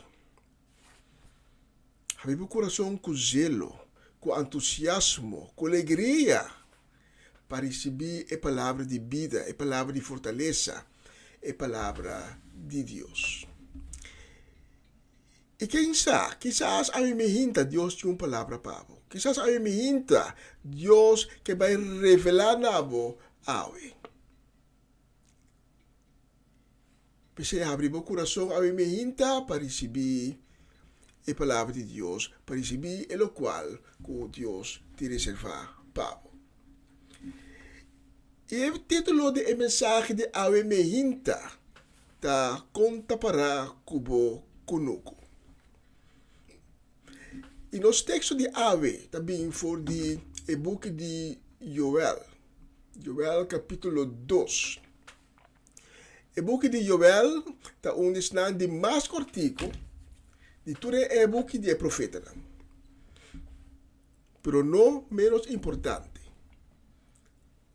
Habri bo kurason ku zelo, ku antusiasmo, ku alegria pa risibí e palabra di bida, e palabra di fortalesa, e palabra di Dios. I ken sa, kisas awe mi hinta Dios tin un palabra pa bo. Kisas awe mi hinta Dios ke bai revelá na bo awe. P'esei habri bo kurason awe mi hinta pa risibí e palabra di Dios, pa risibí e lokual ku Dios tin reservá pa bo. I e título di e mensahe di awe mi hinta ta kon ta pará ku bo kunuku. I nos teksto di awe ta bin for di e buki di Joel, Joel kapítulo dos. E buki di Joel ta un di esnan di mas kòrtiku di tur e buki di e profetanan, pero no ménos importante.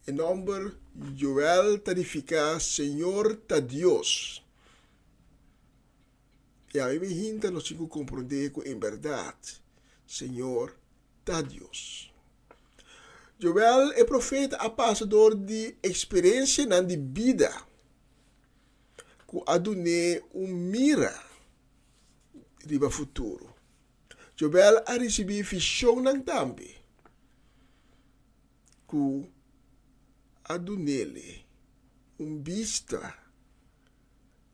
E nòmber Joel ta nifiká Señor ta Dios. I awe mi hinta nos tin ku komprondé ku en bèrdat Señor ta Dios. Joel e profeta a pasa dor di eksperensianan di bida ku a dun'é un mira riba futuro. Joel a risibí vishonnan tambe. Ku a dunele un bista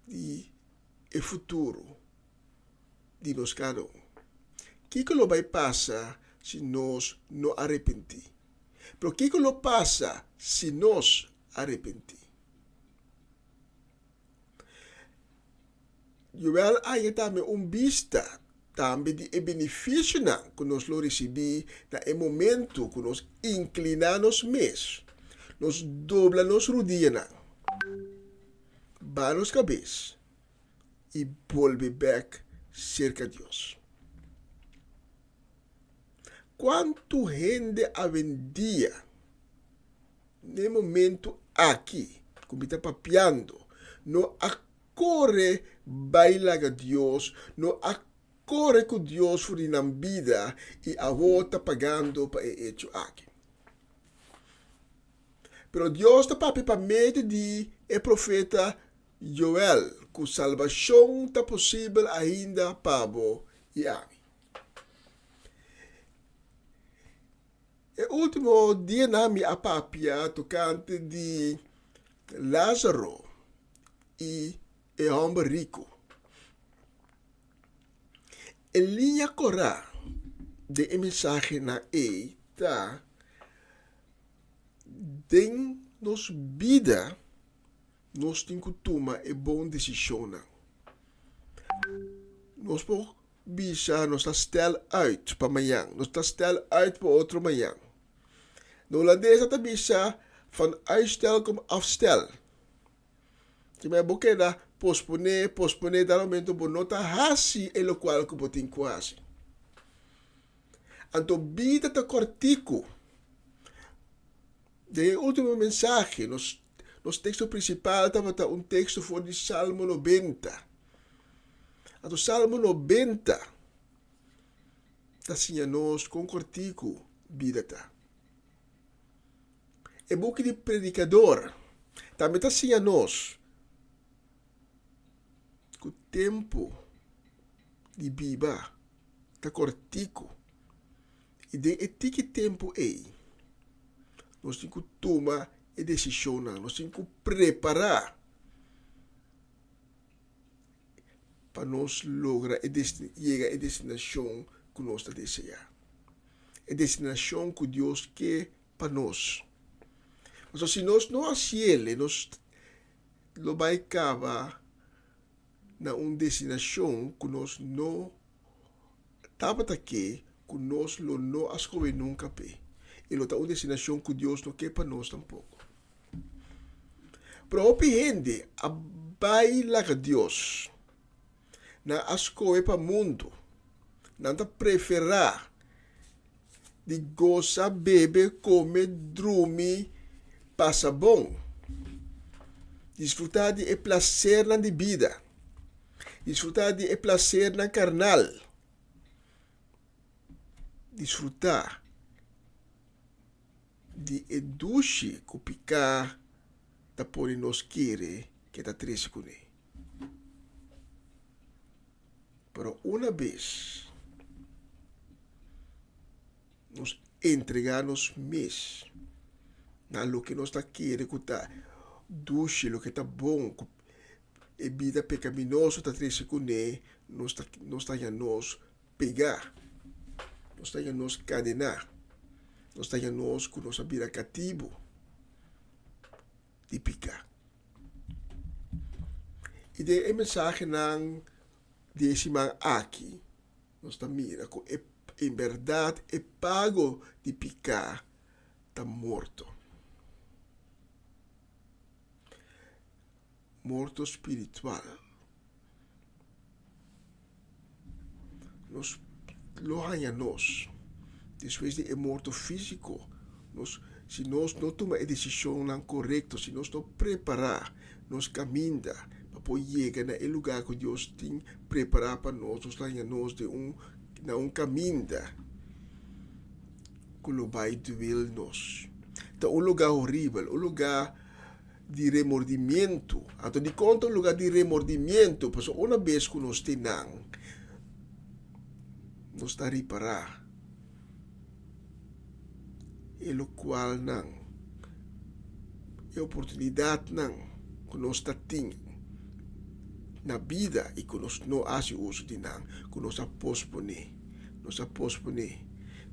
di e futuro di nos kada un. Kiko lo bai pasa si nos no arepentí? Pero kiko lo pasa si nos arepentí? Joel a haña tambe un bista tambe di e benefisionan ku nos lo risibí na e momentu ku nos inkliná nos mes, nos dobla nos rudianan, baha nos kabes i bolbe bèk serka Dios. Kuantu hende awendia n'e momentu aki ku mi ta papiando no a Kore bai laga Dios, no a kore ku Dios for di nan bida i awor ta pagando pa e echo aki. Pero Dios ta papia pa medio di e profeta Joel ku salbashon ta posibel ainda pa bo i ami. E último dianan mi a papia tokante di Lázaro i e hòmber riku. E liña kòrá den e mensahenan ei ta, Den nos bida nos tin ku tuma e bon desishonnan. Nos por bisa nos ta stel uit pa mañan, nos ta stel uit pa otro mañan. Na hulandes nan ta bisa van uitstel kom afstel. Ki mei bo keda posponé, posponé, dal momento bo no ta hasi e lokual ku bo tin ku hasi. Anto bida ta kòrtiku. Den e último mensahe, nos nos teksto prinsipal tabata un teksto for di Salmo nobenta. Anto Salmo nobenta ta siña nos kon kòrtiku bida ta. E buki di Predikador tambe ta siña nos ku tempu di biba ta kòrtiku i den e tiki tempu ei nos tin ku tuma e desishonnan, nos tin ku prepará pa nos logra e yega e destinashon ku nos ta deseá, e destinashon ku Dios ke pa nos. Pasobra si nos no hasiel, nos lo bai kaba na un destinashon ku nos no tabata ke, ku nos lo no a skohe nunka p'e, i lo ta un destinashon ku Dios no ke pa nos tampoko. Pero hopi hende a bai laga Dios. Nan a skohe pa mundu. Nan ta preferá di gosa, bebe, kome, drumi, pasa bon. Disfrutá di e plasernan di bida. Disfrutá di e plasernan karnal. Disfrutá di e dushi ku piká ta pone nos kere ke ta trese kuné. Pero una bes nos entregá nos mes na loke nos ta kere ku ta dushi, loke ta bon, ku e bida pekaminoso ta trese kuné, nos ta nos ta haña nos pegá, nos ta haña nos kadená, nos ta haña nos ku nos a bira katibu di piká. I den e mensahenan di e siman aki, nos ta mira ku e en bèrdat e pago di piká ta morto. Morto spiritual. Nos lo haña nos despues di e morto físiko, nos si nos no tuma e desishonnan korekto, si nos no prepará nos kaminda pa por yega na e lugá ku Dios tin prepará pa nos, nos lo haña nos den un na un kaminda ku lo bai duel nos. Ta un lugá horibel, un lugá di remordimientu. Anto dikon ta un lugá di remordimientu? Pasobra una bes ku nos tin nan, nos ta ripará e lokualnan, e oportunidatnan ku nos ta tin na bida i ku nos no hasi uso di nan, ku nos a posponé, nos a posponé,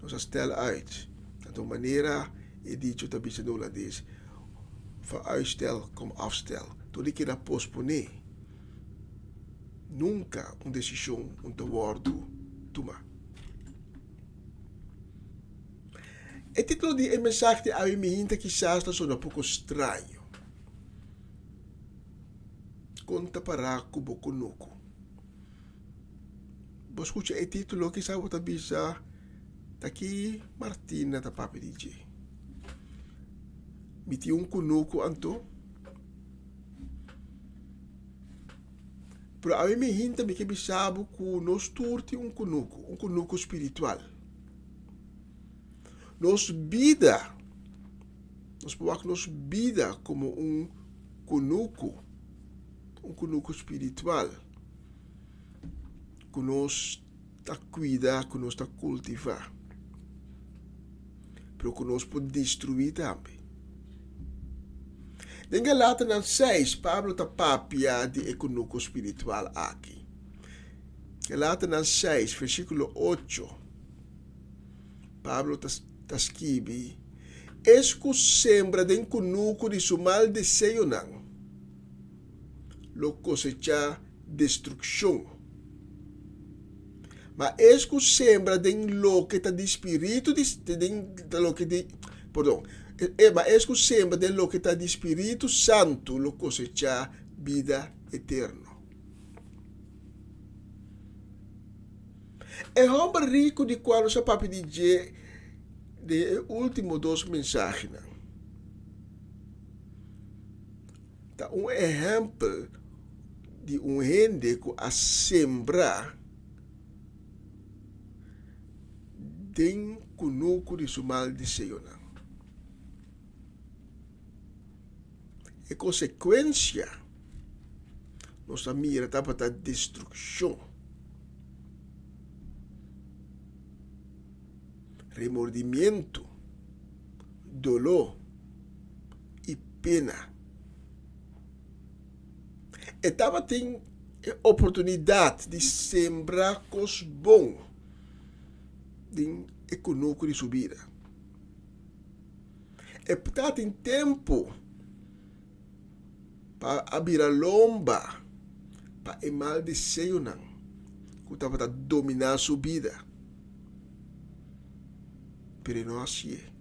nos a stel uit. Anto manera e dicho ta bisa den hulandes, Van uitstel kom afstel. Tur di keda posponé, nunka un desishon un ta wòrdu tumá. E título di e mensahe di awe mihinta kisas ta sona poko straño. Kon ta pará ku bo kunuku? Bo skucha e título kisas bo ta bisa ta ki Martina ta papia di dje. Mi tin un kunuku anto? Pero awe mi hinta mi ke bisa bo ku nos tur tin un kunuku, un kunuku spiritual. Nos bida, nos por wak nos bida komo un kunuku, un kunuku spiritual ku nos ta kuida, ku nos ta kultivá, pero ku nos por destruí tambe. Den Galatanan seis, Pablo ta papia di e kunuku spiritual aki. Galatanan seis, versíkulo ocho, Pablo ta, ta skibi, Es ku sembra den kunuku di su mal deseonan, lo kosechá destrukshon. Ma es ku sembra den loke ta di spiritu di den loke di perdon, ma es ku sembra den loke ta di spiritu santu lo kosechá. Bida eterno. E hòmber riku di kua nos a papia di dje den e último dos mensahenan ta un ehèmpel di un hende ku a sembra den kunuku di su mal deseonan. E konsekuensia nos ta mira tabata destrukshon, remordimientu, doló i pena. E tabatin e oportunidat di sembra kos bon den e kunuku di su bida. E tabatin tempu pa a bira lomba pa e mal deseonan ku tabata dominá su bida, pero e no hasié.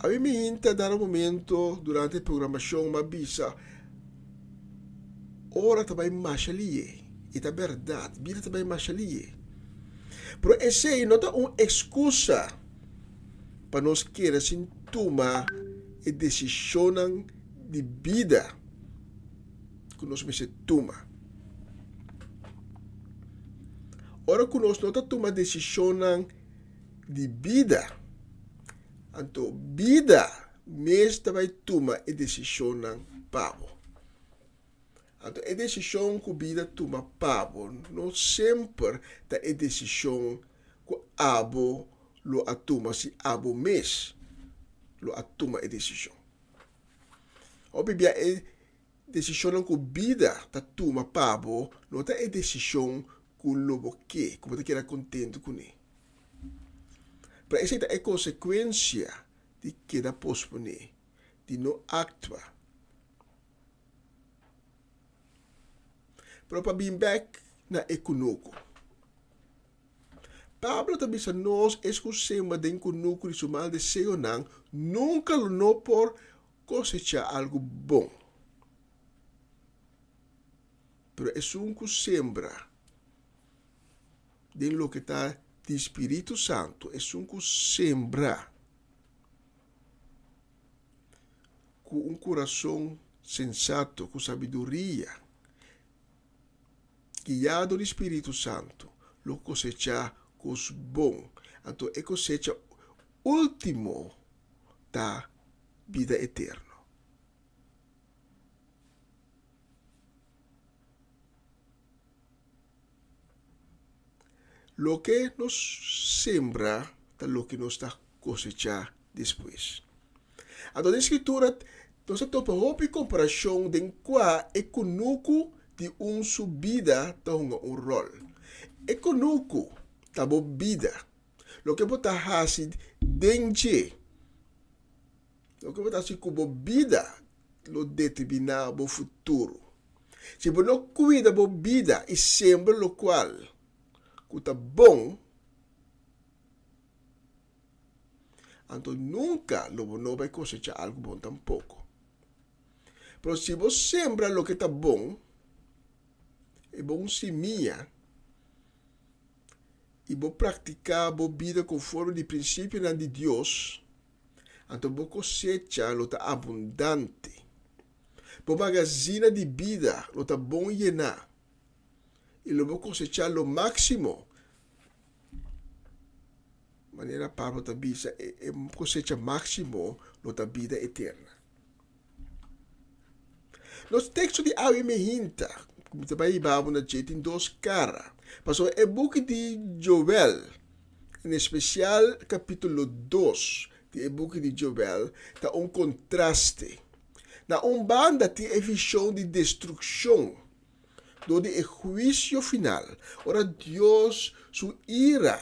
Abi mi hinta dado momento durante e programashon m'a bisa, Ora ta bai masha lié. I ta bèrdat, bida ta bai masha lié. Pero esei no ta un ekskusa pa nos keda sin tuma e desishonnan di bida ku nos mester tuma. Ora ku nos no ta tuma desishonnan di bida, anto bida mes ta bai tuma e desishonnan pa bo. Anto e desishon ku bida tuma pa bo no semper ta e desishon ku abo lo a tuma si abo mes lo a tuma e desishon. Hopi bia e desishonnan ku bida ta tuma pa bo no ta e desishon ku lo bo ke, ku bo ta keda kontentu kuné. Pero esei ta e konsekuensia di keda posponé, di no aktua. Pero pa bin bek na e kunuku. Pablo ta bisa nos es ku sembra den kunuku di su mal deseonan nunka lo no por kosechá algu bon. Pero esun ku sembra den loke ta di Spiritu Santu, esun ku sembra Ku un kurason sensato, ku sabiduria, guiado di Spiritu Santu, lo kosechá kos bon. Anto e kosecha último ta bida eterno. Loke nos sembra ta loke nos ta kosechá despues. Anto den Skritura nos ta topa hopi komparashon den kua e kunuku di un su bida ta hunga un ròl. E kunuku ta bo bida, loke bo ta hasi den dje. Loke bo ta hasi ku bo bida lo determiná bo futuro. Si bo no kuida bo bida i sembra lokual ku ta bon, anto nunka lo bo no bai kosechá algu bon tampoko. Pero si bo sembra loke ta bon, e bon simia, i bo praktiká bo bida konforme di prinsipionan di Dios, anto bo kosecha lo ta abundante. Bo magazina di bida lo ta bon yená i lo bo kosechá lo máksimo. Manera Pablo ta bisa, e kosecha máksimo lo ta bida eterna. Nos teksto di awe mehinta, ku mi ta bai hiba bo na dje, tin dos kara. Pasobra e buki di Joel, en espesial kapítulo dos di e buki di Joel, ta un kontraste. Na un banda tin e vishon di destrukshon dor di e huisio final, ora Dios su ira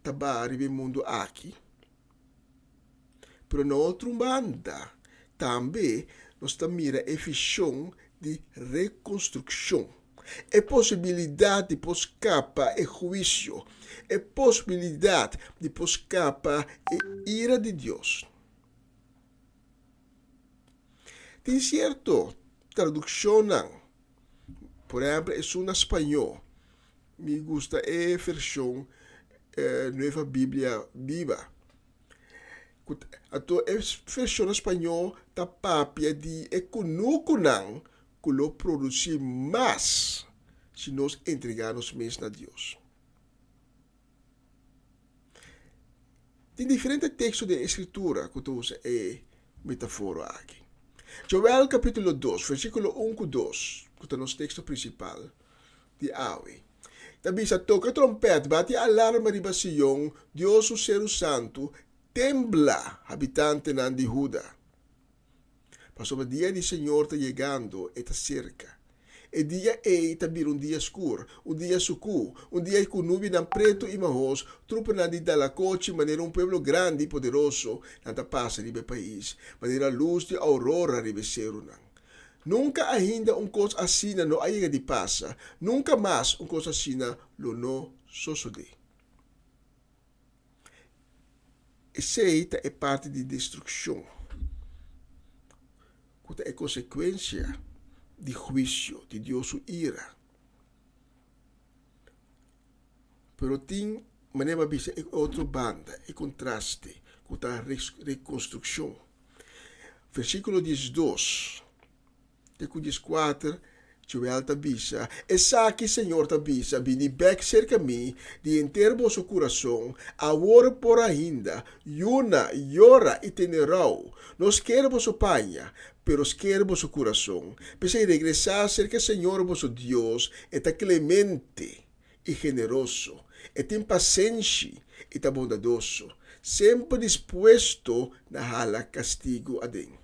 ta baha riba e mundu aki. Pero na otro un banda, tambe nos ta mira e vishon di rekonstrukshon, e posibilidat di por skapa e huisio, e posibilidat di por skapa e ira di Dios. Tin sierto tradukshonnan, por ehèmpel esun na spañó, mi gusta e vershon Nueva Biblia Viva, ku anto e vershon na spañó ta papia di e kunukunan ku lo produsí mas si nos entregá nos mes na Dios. Tin diferente teksto den e Skritura ku ta usa e metaforo aki. Joel kapítulo dos, versíkulo un ku dos, ku ta nos teksto prinsipal di awe, ta bisa, Toka trompèt, bati alarma riba Sion, Dios su seru santu, tembla, habitantenan di Huda! Pasobra dia di Señor ta yegando, e ta serka. E dia ei ta bira un dia skur, un dia sukú, un dia ku nubinan pretu i mahos, trupanan di dalakochi manera un pueblo grandi i poderoso, nan ta pasa riba e pais, manera lus di aurora riba e serunan. Nunka ainda un kos asina no a yega di pasa, nunka mas un kos asina lo no sosodé. Esei ta e parti di destrukshon ku ta e konsekuensia di huisio di Dios su ira. Pero tin, manera mi a bisa, e otro banda, e kontraste, ku ta rekonstrukshon. Versíkulo diesdos. Te ku dieskuater, Joel ta bisa, Esaki Señor ta bisa, Bini bèk serka mi di henter boso kurason, awor por ainda, yuna, yora i tene rou. No sker boso paña, pero sker boso kurason. P'esei regresá serka Señor boso Dios, e ta klemente i generoso, e tin pasenshi i ta bondadoso, semper dispuesto na hala kastigu aden.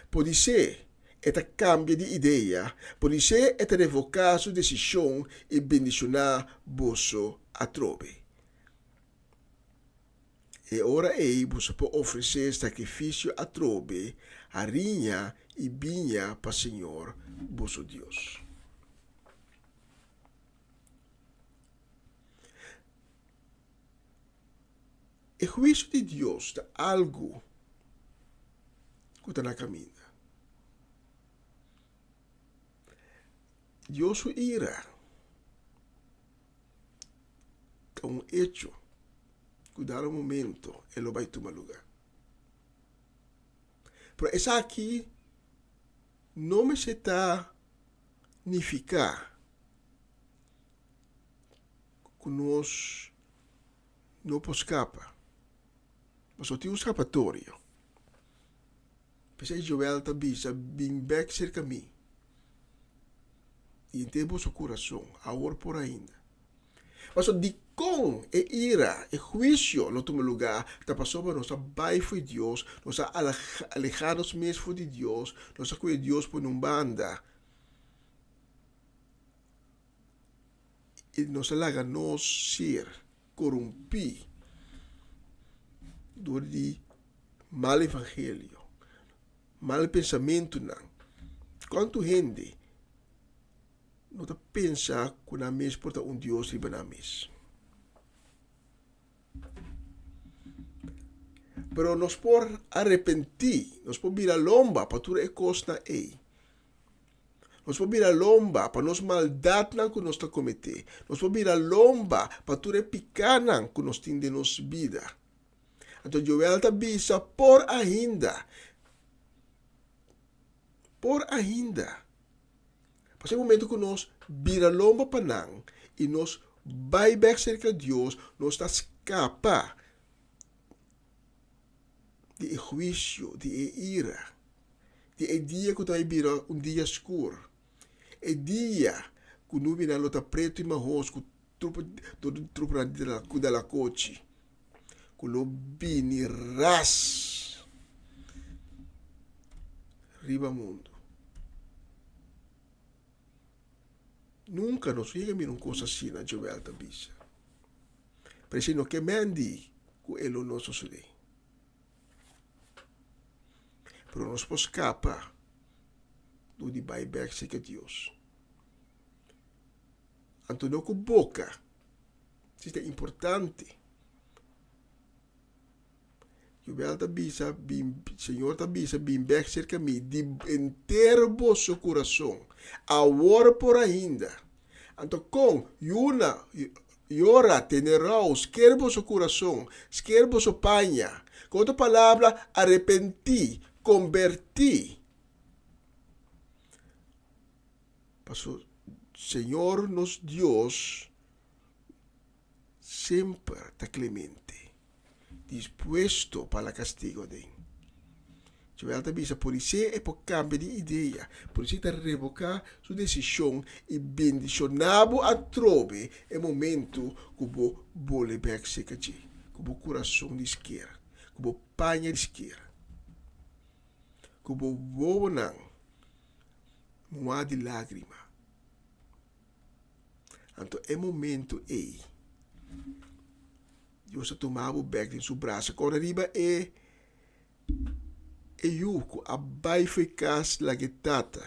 Podisé e ta kambia di idea, podisé e ta revoká su desishon i bendishoná boso atrobe. E ora ei boso por ofresé sakrifisio atrobe, hariña i biña pa señor boso Dios. E huisio di Dios ta algu ku ta na kaminda. Dios su ira ta un echo ku dado momento e lo bai tuma lugá. Pero esaki no mester ta nifiká ku nos no por skapa. Pasobra tin un skapatorio. P'esei Joel ta bisa, Bin bèk serka mi i henter boso kurason, awor por ainda. Pasobra dikon e ira, e huisio lo tuma lugá, ta pasobra nos a bai fo'i Dios, nos a alehá nos mes for di Dios, nos a kohe Dios pone un banda. I nos a laga nos ser korumpí dor di mal evangelio, mal pensamentunan. Kuantu hende no ta pensa ku nan mes por ta un dios riba nan mes? Pero nos por arepentí, nos por bira lomba pa tur e kosnan ei. Nos por bira lomba pa nos maldatnan ku nos ta kometé. Nos por bira lomba pa tur e pikánan ku nos tin den nos bida. Anto Joel ta bisa, Por ainda. Por ainda. Pasobra e momento ku nos bira lomba pa nan i nos bai bèk serka Dios, nos ta skapa di e huisio, di e ira. Di e dia ku ta bai bira un dia skur, e dia ku nubinan lo ta pretu i mahos ku trupa dor di trupanan di ku dalakochi ku lo bini ras riba mundu. Nunka nos yega mira un kos asina, Joel ta bisa. Pero esei no ke men di ku e lo no sosodé. Pero nos por skapa dor di bai bek serka Dios. Anto no ku boka, si ta importante. Jobel ta bisa, Bin, Señor ta bisa, bin bek serka mi di henter boso kurason, awor por ainda. Anto kon, yuna, yora, tene rou, sker boso kurason, sker boso paña. Ku otro palabra, arepentí, kombertí. Paso Señor nos Dios semper ta clemente, dispuesto pa la castigo den. Joel ta bisa polisé e por cambia di idea, polisé ta revoca su decision y bendiciona bo atrobe e momento cu bo bole bek cerca dje, cu bo curason di sker, cu bo paña di sker, cu bo wowonan muha di lagrima. Anto e momento ei, Dios a tuma bo bek den su brasa. Kòrda riba e e yu ku a bai for e kas laga e tata.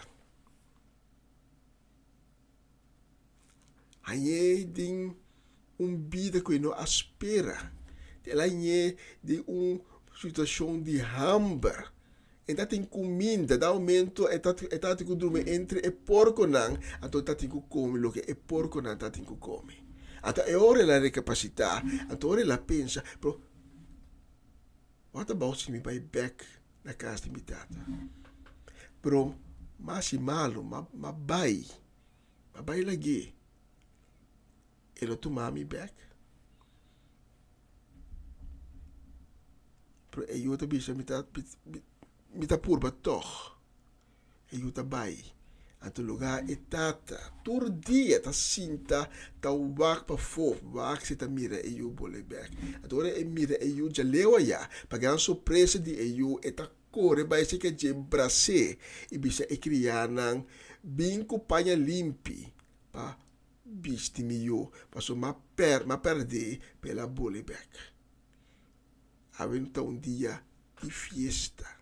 Hañ'é den un bida ku e no a spera. El a hañ'é den un situashon di hamber. E ta tin kuminda, da momento e ta e ta tin ku drumi entre e porkonan, anto e ta tin ku kome loke e porkonan ta tin ku kome. Anto e ora el a rekapasitá, anto ora el a pensa, pero what about si mi bai bèk na kas di mi tata? Pero mas i malu, m'a m'a bai, m'a bai lag'é, e lo tuma mi bèk? Pero e yu ta bisa, Mi ta, mi ta purba tòg. E yu ta bai. Anto lugá e tata tur dia ta sinta ta wak pafó, wak si ta mira e yu bole bèk. Anto ora e mira e yu djaleu ayá, pa gran sorpresa di e yu, e ta kore bai serka dje bras'é i bisa e kriánan, Bin ku paña limpi pa bisti mi yu, pasobra m'a pèrd'é, pa el a bole bèk. Awe ta un dia di fiesta.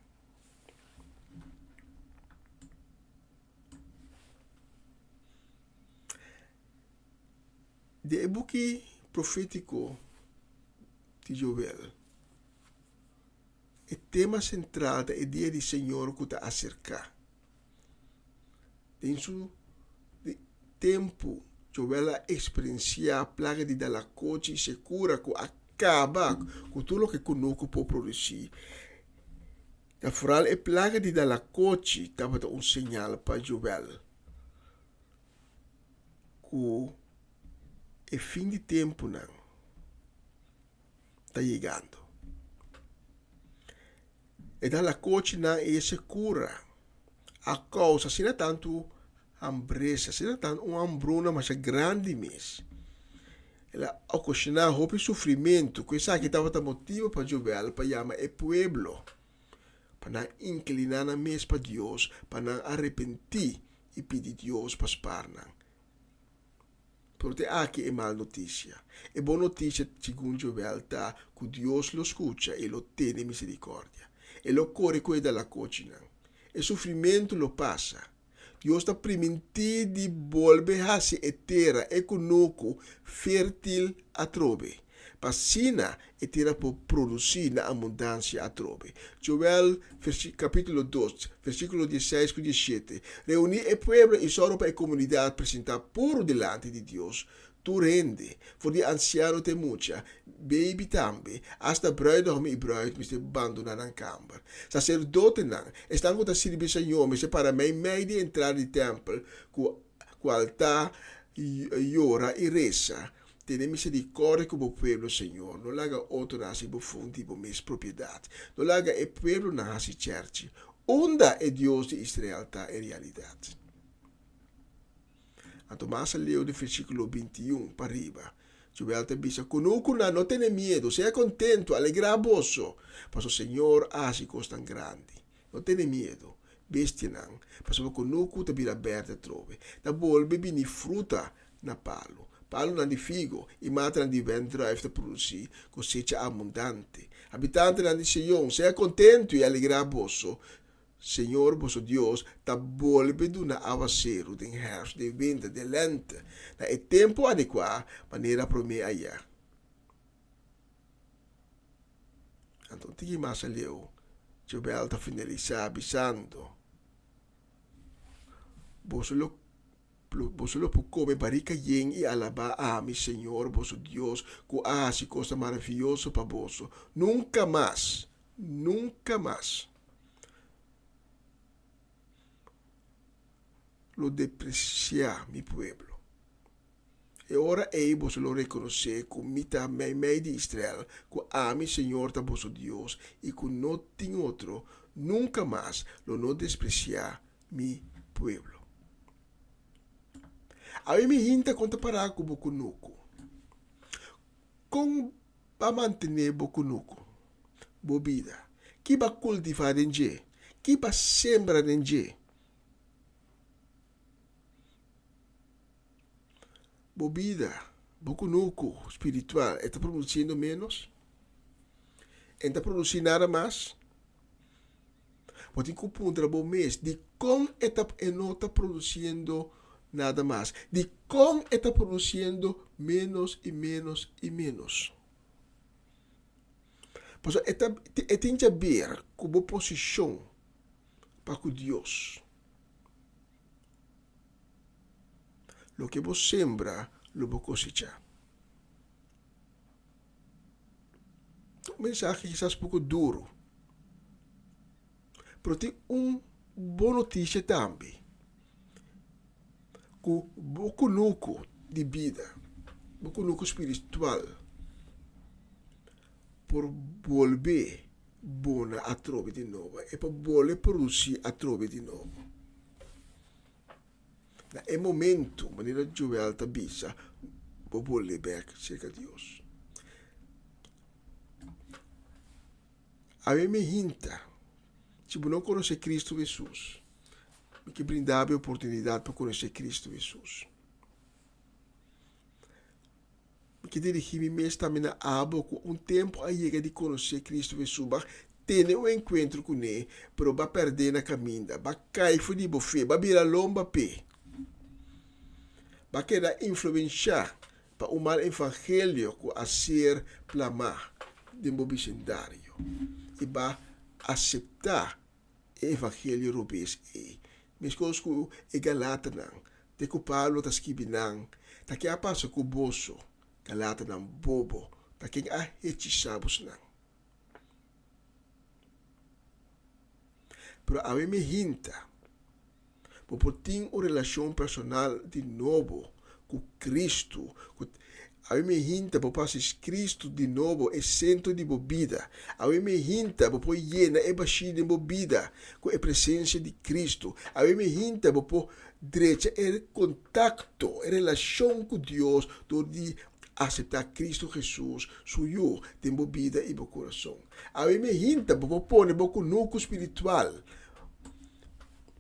Den e buki profétiko di Joel, e tema sentral ta e dia di Señor ku ta aserká. Den su tempu, Joel a eksperensiá plaga di dalakochi i sekura ku a kaba ku tur loke kunuku por produsí. Ta foral e plaga di dalakochi tabata un señal pa Joel ku e fin di tempunan ta yegando. E dalakochinan i e sekura a kousa asina tantu hambresa, asina tantu un hambruna masha grandi mes. El a okashoná hopi sufrimentu, ku esaki tabata motibu pa Joel pa yama e pueblo pa nan inkliná nan mes pa Dios, pa nan arepentí i pidi Dios pa spar nan. Pero te aki e mal notisia. E bon notisia, segun Joel, ta ku Dios lo skucha i lo tene miserikòrdia. E lo kore ku e dalakochinan. E sufrimentu lo pasa. Dios ta primintí di bolbe hasi e tera, e kunuku, fértil atrobe, pa asina e tera por produsí na abundansia atrobe. Joel, kapítulo dos, versíkulo dieseis ku diesshete, Reuní e pueblo i sòru pa e komunidat presentá puru dilanti di Dios, tur hende, for di ansiano te mucha, beibi tambe, asta brùidehòm i brùid mester bandoná nan kamber. Saserdotenan, esnan ku ta sirbi Señor, mester para meimei di entrada di tèmpel ku ku altá, yora i resa, Tene miserikòrdia ku bo pueblo, Señor, no laga otronan hasi bofon di bo mes propiedat, no laga e pueblonan hasi chèrchi. Unda e Dios di Israel ta en realidat? Anto mas aleu di versíkulo bintiun pa riba, Joel ta bisa, Kunukunan, no tene miedu, sea kontentu, alegrá boso, pasobra Señor a hasi kosnan grandi. No tene miedu, bestianan, pasobra kunuku ta bira bèrdè atrobe, ta bolbe bini fruta na palu. Palunan di figo i matanan di wendruif ta produsí kosecha abundante. Habitantenan di Sion, sea kontentu i alegrá boso, Señor boso Dios ta bolbe duna awaseru den hèrfst, den winter, den lènte, na e tempu adekuá, manera promé ayá. Anto un tiki mas aleu, Joel ta finalisá bisando, Boso lo boso lo por kome barika yen i alabá ami, Señor boso Dios, ku a hasi kosnan maravioso pa boso. Nunka mas, nunka mas lo despresiá mi pueblo. E ora ei boso lo rekonosé ku mi ta meimei di Israel, ku ami, Señor, ta boso Dios, i ku no tin otro, nunka mas lo no despresiá mi pueblo. Awe mi hinta kon ta pará ku bo kunuku. Kon ba mantené bo kunuku, bo bida? Ki ba kultivá den dje? Ki ba sembra den dje? Bo bida, bo kunuku spiritual e ta produsiendo ménos? E no ta produsí nada mas? Bo tin ku puntra bo mes, dikon e ta e no ta produsiendo nada mas? Dikon e ta produsiendo ménos i ménos i ménos? Pasobra e ta e tin djaber ku bo posishon pa ku Dios. Loke bo sembra, lo bo kosechá. Ta un mensahe kisas poko duru, pero tin un bon notisia tambe, ku bo kunuku di bida, bo kunuku spiritual por bolbe bona atrobe di nobo, e por bolbe produsí atrobe di nobo. Na e momento, manera Joel ta bisa, bo bolbe bek serka Dios. Awe mi hinta, si bo no konosé Kristu Hesus, mi ke brinda bo e oportunidat pa konosé Kristu Hesus. Mi ke dirigí mi mes tambe na abo ku un tempu a yega di konosé Kristu Hesus. B'a tene un enkuentro kuné, pero b'a pèrdè na kaminda. B'a kai for di bo fe, b'a bira lomba p'e. B'a keda influenshá pa un mal evangelio ku a ser plamá den bo bisindario i b'a aseptá e evangelio robes ei. Meskos ku e galatanan, te ku Pablo ta skibi nan, Ta ke a pasa ku boso, galatanan bobo? Ta ken a hechisá bosnan? Pero awe mi hinta, bo por tin un relashon personal di nobo ku Kristu, ku awe mi hinta bo por hasi Kristu di nobo e sentro di bo bida. Awe mi hinta bo por yena e bashí den bo bida ku e presensia di Kristu. Awe mi hinta bo por drecha e kontakto, e relashon ku Dios dor di aseptá Kristu Hesus, su Yu, den bo bida i bo kurason. Awe mi hinta bo por pone bo kunuku spiritual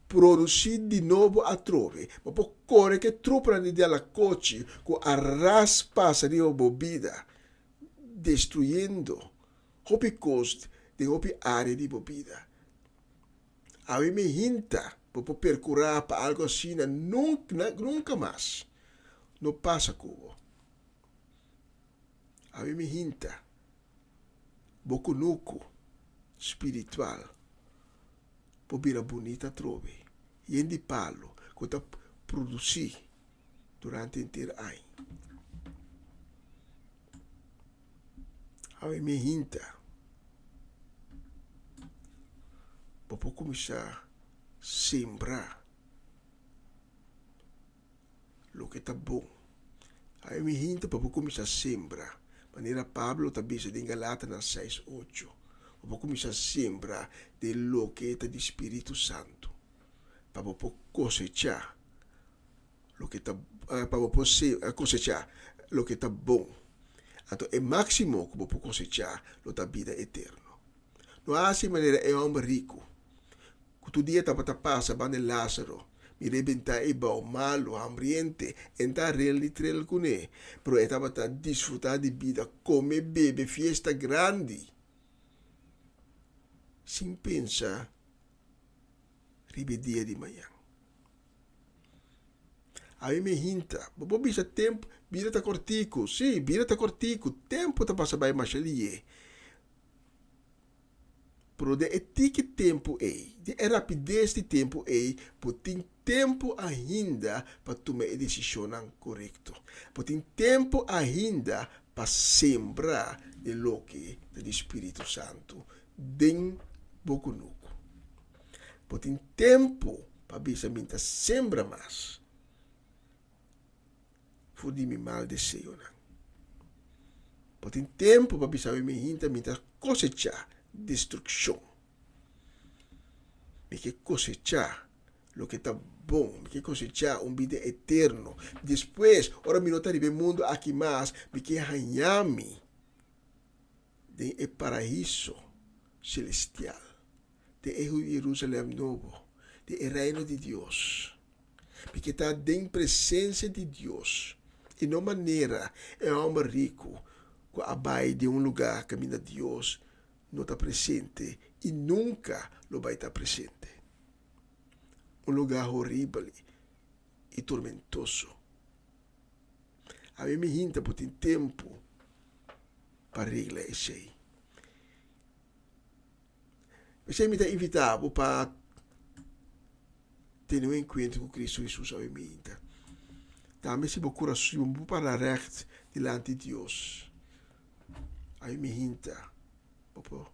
Produsí di nobo atrobe. Bo por kore ku e trupanan di dialakochi ku a ras pasa riba bo bida, destruyendo hopi kos den hopi área di bo bida. Awe mi hinta bo por perkurá pa algu asina nunka mas no pasa ku bo. Awe mi hinta bo kunuku spiritual. por bira bunita atrobe, yen di palu ku ta produsí durante henter aña. Awe mi hinta, bo por kuminsá sembra loke ta bon. Awe mi hinta pa bo kuminsá sembra, manera Pablo ta bisa den Galatanan seis ocho, bo por kuminsá sembra den loke ta di spiritu santu, pa bo por kosechá loke ta pa bo por kosechá loke ta bon. Anto e máksimo ku bo por kosechá lo ta bida eterno. No hasi manera e hòmber riku Ku tur dia tabata pasa banda e Lázaro, mi rebentá e bou malu, hambriente, e n'ta rel ni trel kuné, pero e tabata disfrutá di bida, kome, bebe, fiesta grandi, sin pensa riba e dia di mañan. Ami mi hinta, bo por bisa tempu, bida ta kòrtiku, sí, bida ta kòrtiku, tempu ta pasa bai masha lié. Pero den e tiki tempu ei, den e rapides di tempu ei, bo tin tempu ainda pa tuma e desishonnan korekto. Bo tin tempu ainda pa sembra den loke ta di spiritu santu den bo kunuku. Bo tin tempu pa bisa mi ta sembra mas for di mi mal deseonan. Bo tin tempu pa bisa mi hinta mi ta kosechá destrukshon. Mi ke kosechá loke ta bon, mi ke kosechá un bida eterno. Despues, ora mi no ta riba e mundu aki mas, mi ke haña mi den e paraiso selestial, den e Jerusalèm nobo, den e Reino di Dios. Mi ke ta den presensia di Dios i no manera e hòmber riku ku a bai den un lugá kaminda Dios no ta presente i nunka lo bai ta presente. Un lugá horibel i tormentoso. Ami mi hinta por tin tempu pa regla esei. P'esei mi ta invitá bo pa tene un enkuentro ku Kristu Hesus awe mainta. Tambe si bo kurason bo para règt dilanti Dios, awe mainta bo por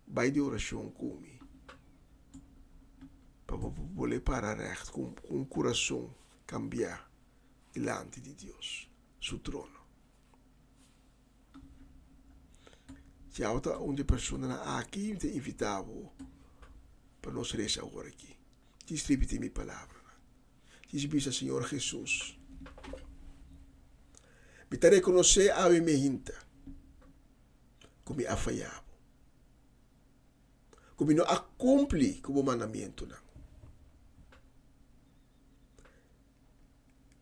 bai di orashon ku mi pa bo por bolbe para règt ku un kurason kambiá dilanti di Dios su trono. Si abo ta un di e personanan aki, mi ta invitá bo pa nos resa awor aki. Djis ripití mi palabranan. Djis bisa, Señor Hesus, mi ta rekonosé awe mi hinta ku mi a fayá bo, ku mi no a kumpli ku bo mandamentunan.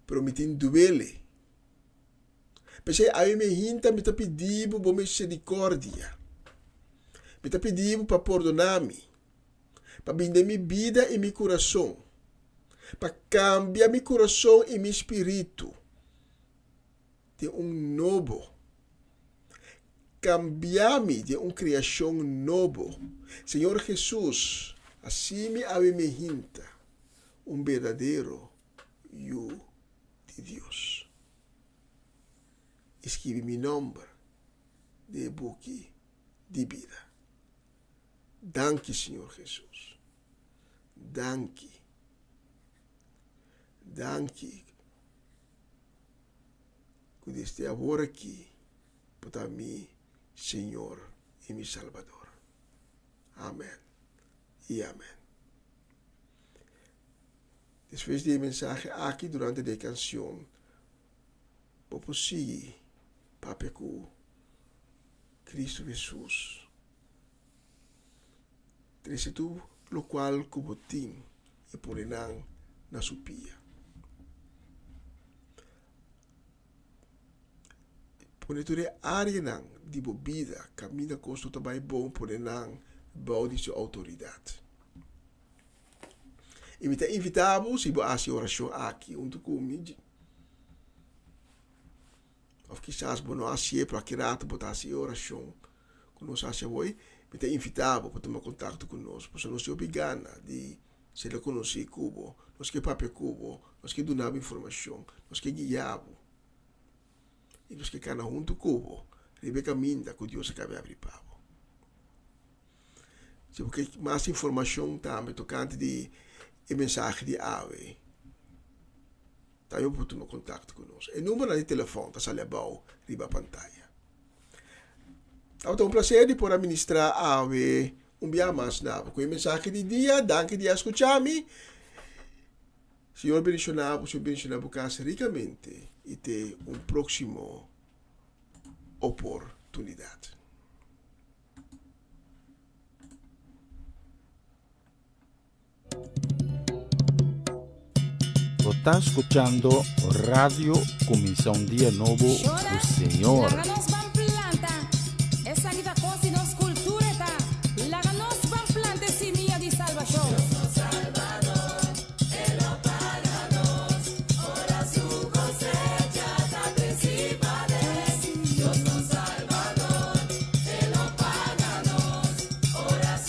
Pero mi tin duele. P'esei awe mi hinta mi ta pidi bo bo misericordia. Mi ta pidi bo pa pordona mi, pa bin den mi bida i mi kurason, pa kambia mi kurason i mi spiritu den un nobo. Kambia mi den un kreashon nobo. Señor Jesus, hasi mi awe mi hinta un berdadero yu di Dios. I skibi mi nomber den e buki di bida. Danki, Señor Jesus. Danki. Danki ku desde awor aki bo ta mi Señor i mi Salbador. Amen i amen. Despues di e mensahe aki durante di e kanshon bo por sigui papia ku Kristu Hesus. Trese tur lokual ku bo tin i pone nan na su pia. Pone tur e áreanan di bo bida kaminda kos no ta bai bon pone nan bou di su outoridat. I mi ta invitá bo, si bo hasi e orashon aki huntu ku mi, òf kisas bo no hasié, pero aki rato bo ta hasi e orashon ku nos hasi awor, mi ta invitá bo pa tuma kontakto ku nos, pasobra nos tin hopi gana di ser rekonosí ku bo, nos ke papia ku bo, nos ke duna bo informashon, nos ke guia bo, i nos ke kana huntu ku bo riba e kaminda ku Dios a kaba abri pa bo. Si bo ke mas informashon tambe tokante di e mensahe di awe, tambe bo por tuma kontakto ku nos. E numbernan di telefòn ta sali abou riba pantaya. Tabata un plaser di por a ministrá awe un bia mas na bo ku e mensahe di dia. Danki di a skucha mi. Señor bendishoná bo, Señor bendishoná bo kas rikamente i te un próksimo oportunidat. Bo ta scuchando Radio Cuminsa un Dia Nobo cu Señor. Laga nos ban planta, esaki ta cos di nos cultura e ta, laga nos ban planta e simia di salbacion. Dios nos Salbador, e lo paga nos, ora su cosecha ta creci pa den. Dios nos Salbador, e lo paga nos, ora su.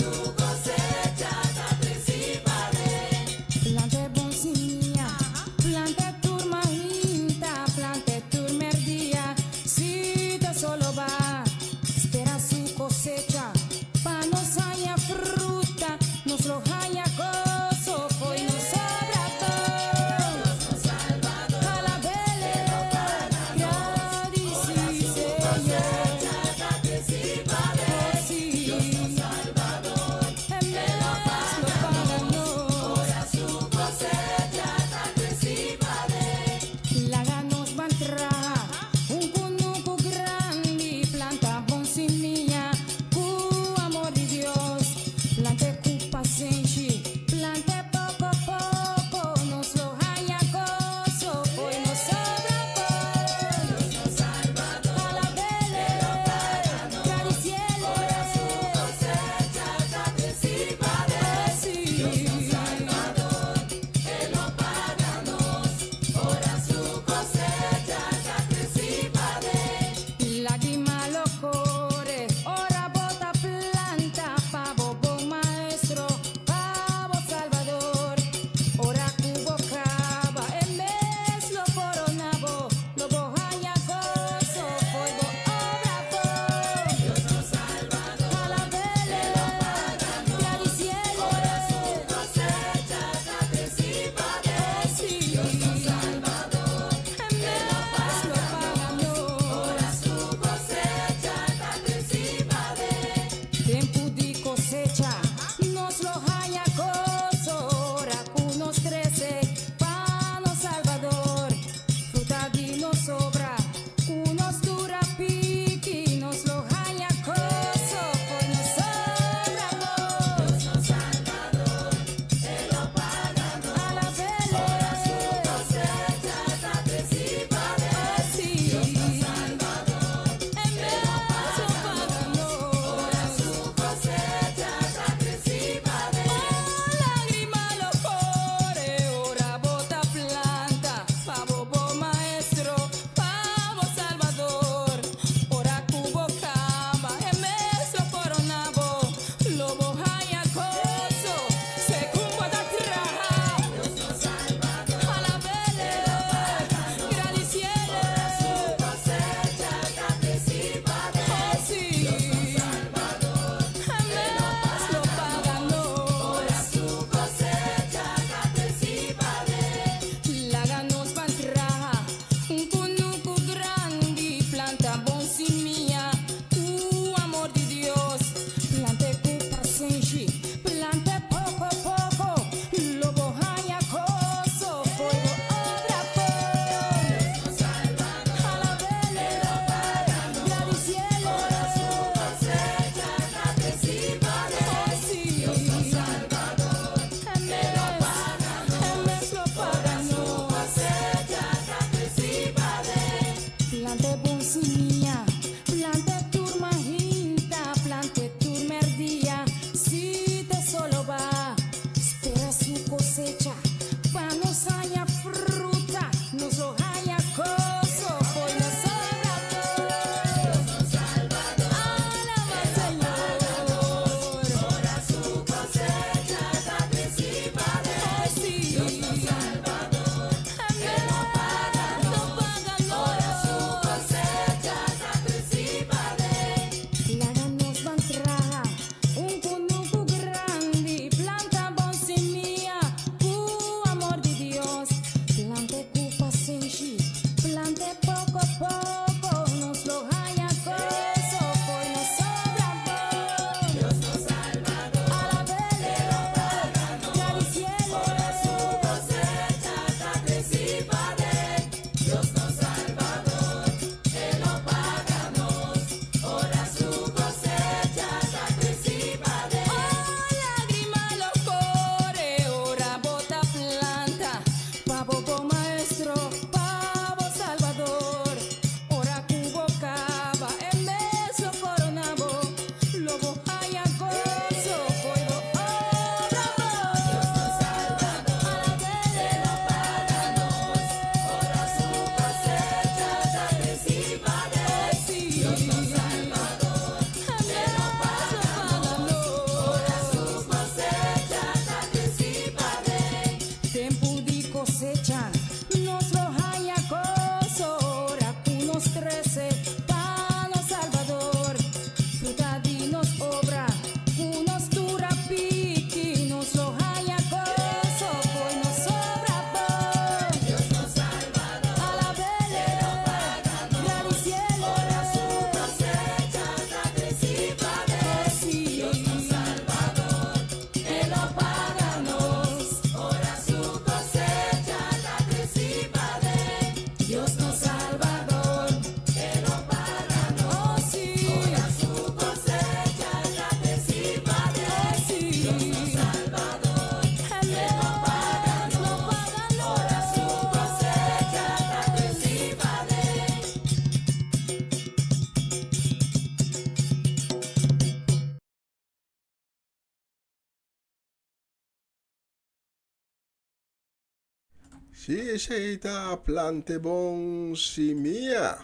Sí, esei ta plante bon simia.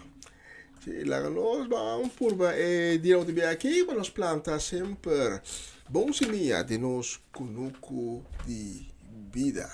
Sí, laga nos ban purba e dia ku ta aki pa nos planta semper bon simia den nos kunuku di bida.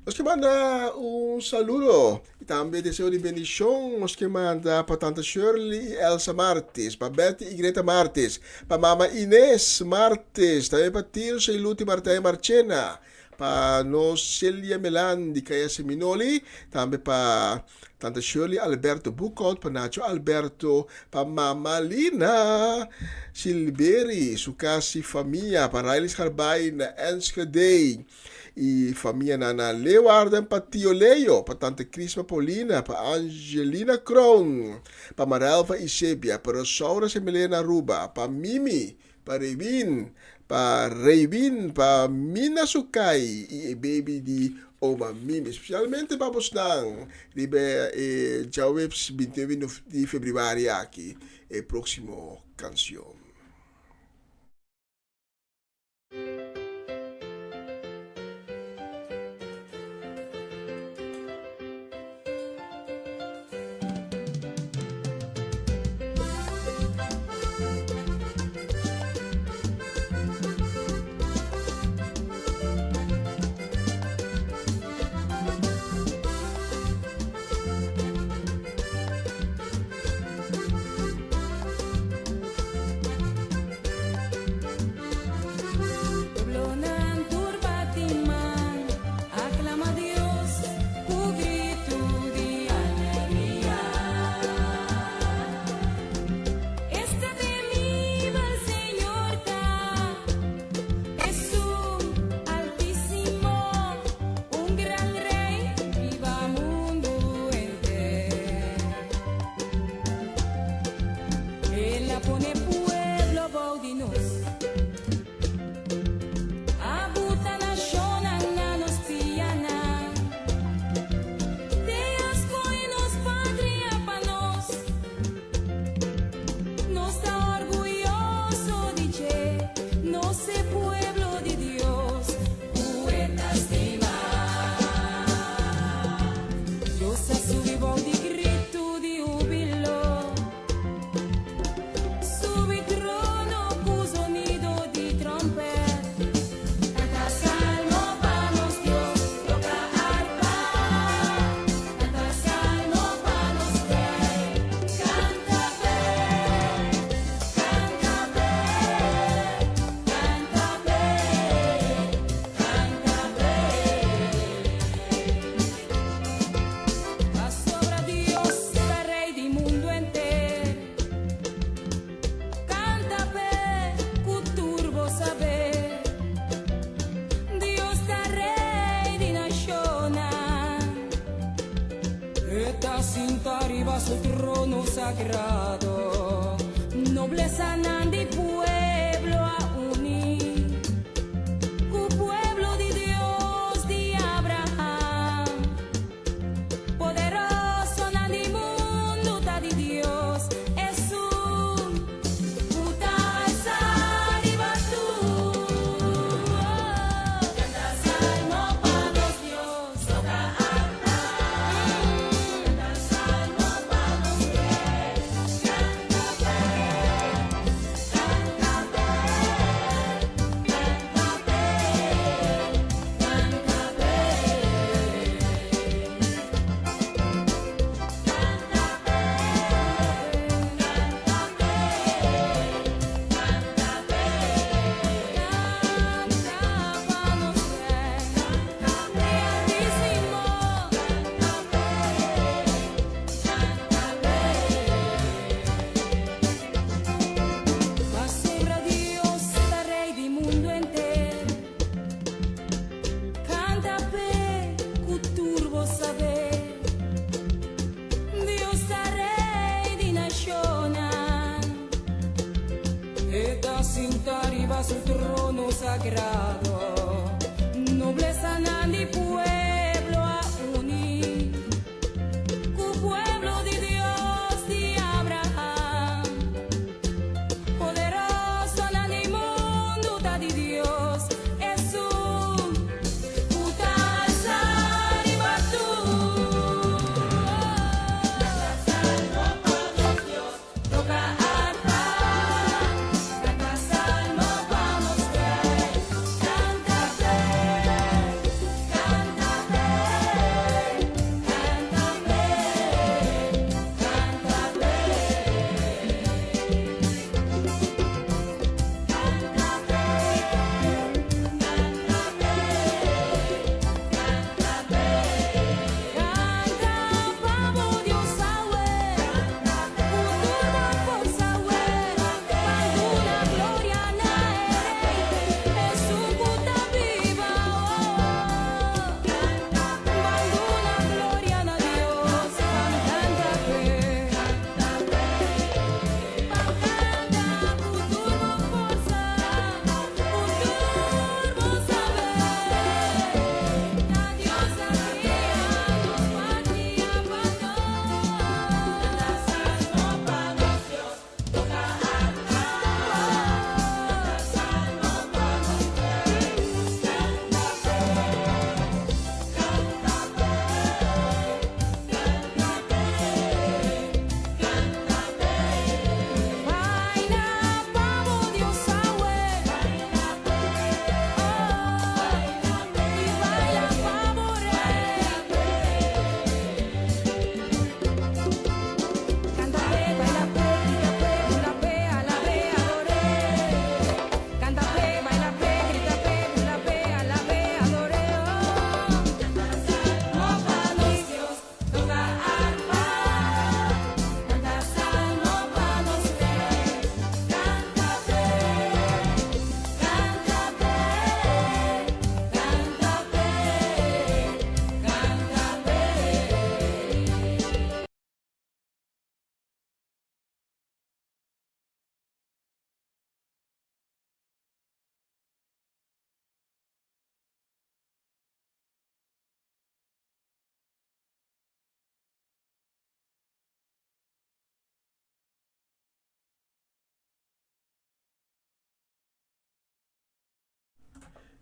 Nos ke manda un saludo y tambe deseo di bendicion nos ke manda pa tanta Shirley y Elsa Martis, pa Betty y Greta Martis, pa mama Ines Martis, tambe pa Tirso y Luti Martijn Marchena, pa nos Celia Melan di Kaya Seminoli, tambe pa tanta Shirley Alberto Boekhout, pa Nacho Alberto, pa mama Lina Silberi, su casi famia, pa Riley Scharbay na Enschede y famianan na Leeuwarden, pa Tio Leo, pa tante Crisma Paulina, pa Angelina Kroon, pa Marelva Isebia, pa Rosaura Semele na Aruba, pa Mimi, pa Rewin, pa Reywin, pa Mina Sukai y e baby di Oma Mimi. Especialmente pa bosnan riba e djaweps 29 di februari aki, e proximo cancion.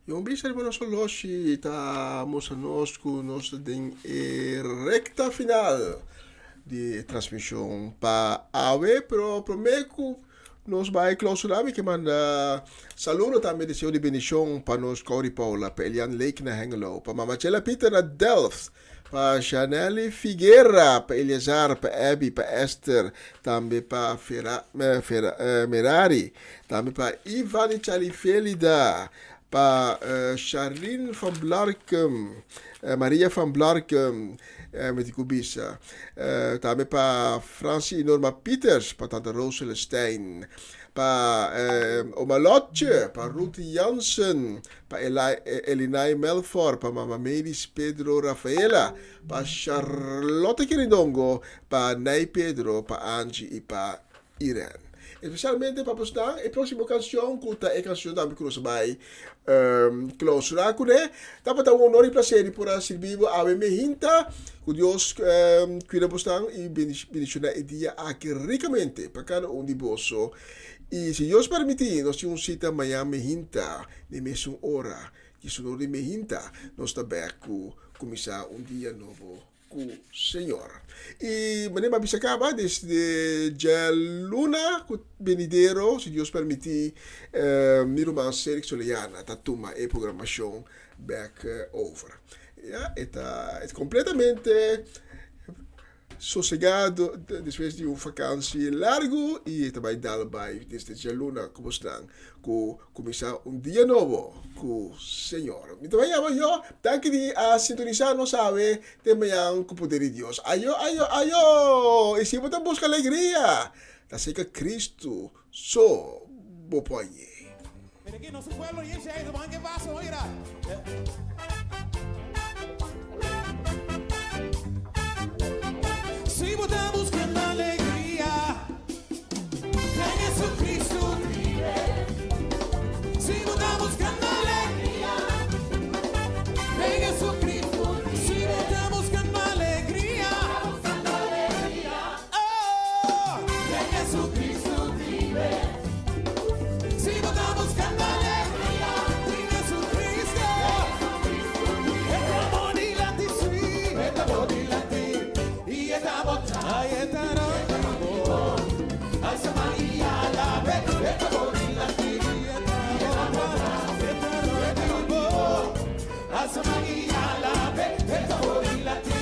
I un bista riba nos oloshi ta mustra nos ku nos ta den e rekta final di e transmishon pa awe, pero promé ku nos bai klausurá mi ke manda saludo tambe deseo di bendishon pa nos Cody Paula, pa Elian Lake na Hengelo, pa Mama Chela Pieter na Delft, pa Janelly Figuera, pa Eleazar, pa Abby, pa Esther, tambe pa Fera, Fera, Merari, tambe pa Ivan y Charlie Felida, pa Charlene van Blarkum, Maria van Blarkum, mi tin ku bisa, tambe pa Francie y Norma Pieters, pa Tante Roos Celestijn, pa Oma Lotje, pa Ruth Jansen, pa Elinay Melfor, pa Mama Mavis Pedro Rafaela, pa Charlotte Quirindongo, pa Nay Pedro, pa Angie y pa Irene. Especialmente pa bosnan, e proximo cancion cu ta e cancion tambe cu nos a bay clausura cune. Tabata un honor y placer di por a sirbi bo awe me hinta. Cu Dios cuida bosnan y bendiciona e dia aki ricamente pa cada un di boso. Y si Dios permiti, nos tin un cita mañan me hinta. Den mesun ora ki sonor di mehinta, nos ta bek ku kuminsá un dia nobo ku Señor. I manera mi a bisa kaba, desde djaluna ku benidero, si Dios permití, mi ruman Cedric Soleana ta tuma e programashon bek over. Ya, e ta kompletamente. Sosegado despues di un vakansi largu y e ta bay dal bay desde djaluna como esnan cu cuminsa un dia nobo cu Señor. Mi ta bay yama yo, danki di a sintonisa nos awe te mañan cu poder di Dios. Ayo, ayo, ayo! Y si bo ta busca alegria, ta cerca Cristo so bo por hañ'é. Si bo ta buscando alegria, den Jesucristo vive. Si bo ta buscando alegria, den Jesucristo vive. Si bo ta buscando alegria, oh, den Jesucristo vive. Si bo ta buscando alegria, den Jesucristo. E ta bo dilanti, sí, e ta bo dilanti, y e ta bo tras. Ay, e ta rond di bo. Alsa man y alabe, e ta bo dilanti, y e ta bo tras. E ta rond di bo. Alsa man y alabe, e ta bo dilanti, y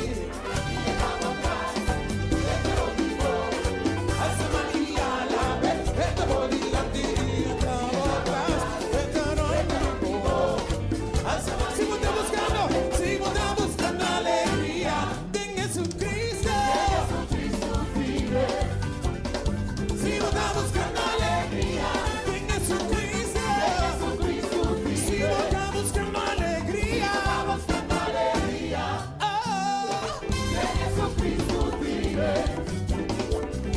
e ta bo tras. E ta rond di bo. Alsa man y alabe, e ta bo dilanti, y e ta bo tras. E ta rond di bo. Alsa man. Si bo ta buscando, si bo ta buscando alegria, den Jesucristo. Si bo ta buscando alegria, den Jesucristo. Si bo ta buscando alegria, oh, den Jesucristo vive.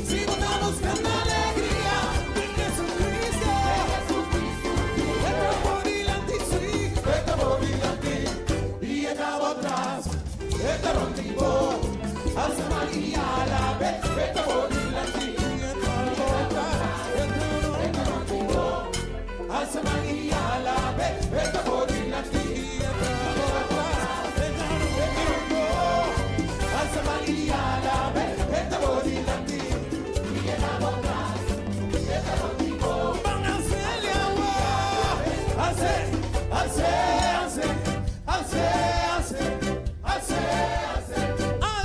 Si bo ta buscando alegria, den Jesucristo. E ta bo dilanti, sí, e ta bo dilanti y e ta bo tras, e ta rond di bo. Alsa man y alabe, e ta bo dilanti y e ta bo tras, e ta rond di bo. Alsa man y alabe, e ta bo dilanti y e ta bo tras, e ta rond di bo. Alsa man y alabe, e ta bo dilanti y e ta bo tras, e ta rond di bo. Ban als'e awa, als'e, als'e, als'e, als'e, als'e, als'e, als'e.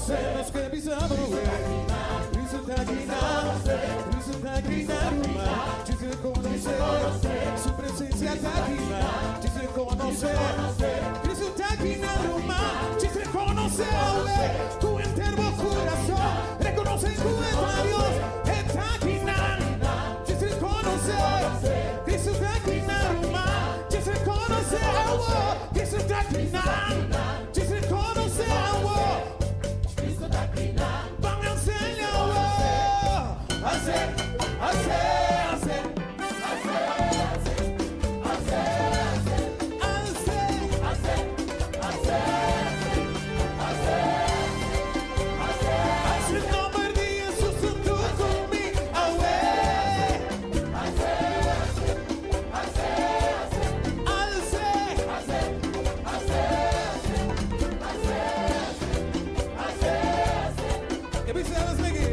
konosé, nos ke bisa bo Cristo ta aki nan, Cristo ta aki nan, ruman. Djis rekonosé, Su presensia ta aki nan. Djis rekonosé, Cristo ta aki nan, ruman. Djis rekonosé awe ku henter bo kurason. Rekonosé ku e ta Dios, e ta aki nan. Djis rekonosé, Cristo ta aki nan, ruman. Djis rekonosé awe, Cristo ta aki nan. Djis rekonosé awe. Ban enseña awe. Hase, hase, hase. Hase, hase, hase. Hase, hase, hase. Hase nòmber di Jesus huntu ku mi awe. Hase, hase, hase. Hase, hase, hase. Hase, hase. E bisa nos migi.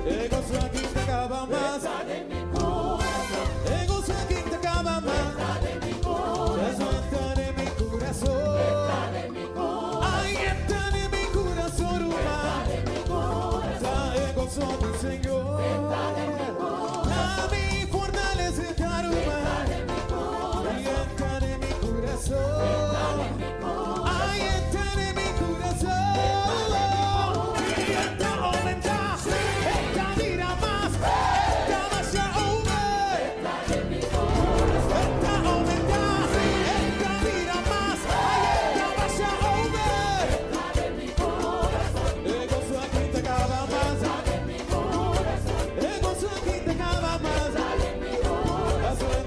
E goso aki ta kaba mas. E goso aki ta kaba mas. Eso ta den mi kurason. Ai, ta den mi kurason, ruman. Ta e goso di Señor. Ta mi fortalesa, ruman. Ta den mi kurason. Ai, ta den mi kurason. Ta oumentá, ta bira mas, ta basha over. Ta oumentá, ta bira mas, ta basha over. E goso aki ta kaba mas. E goso aki ta kaba mas.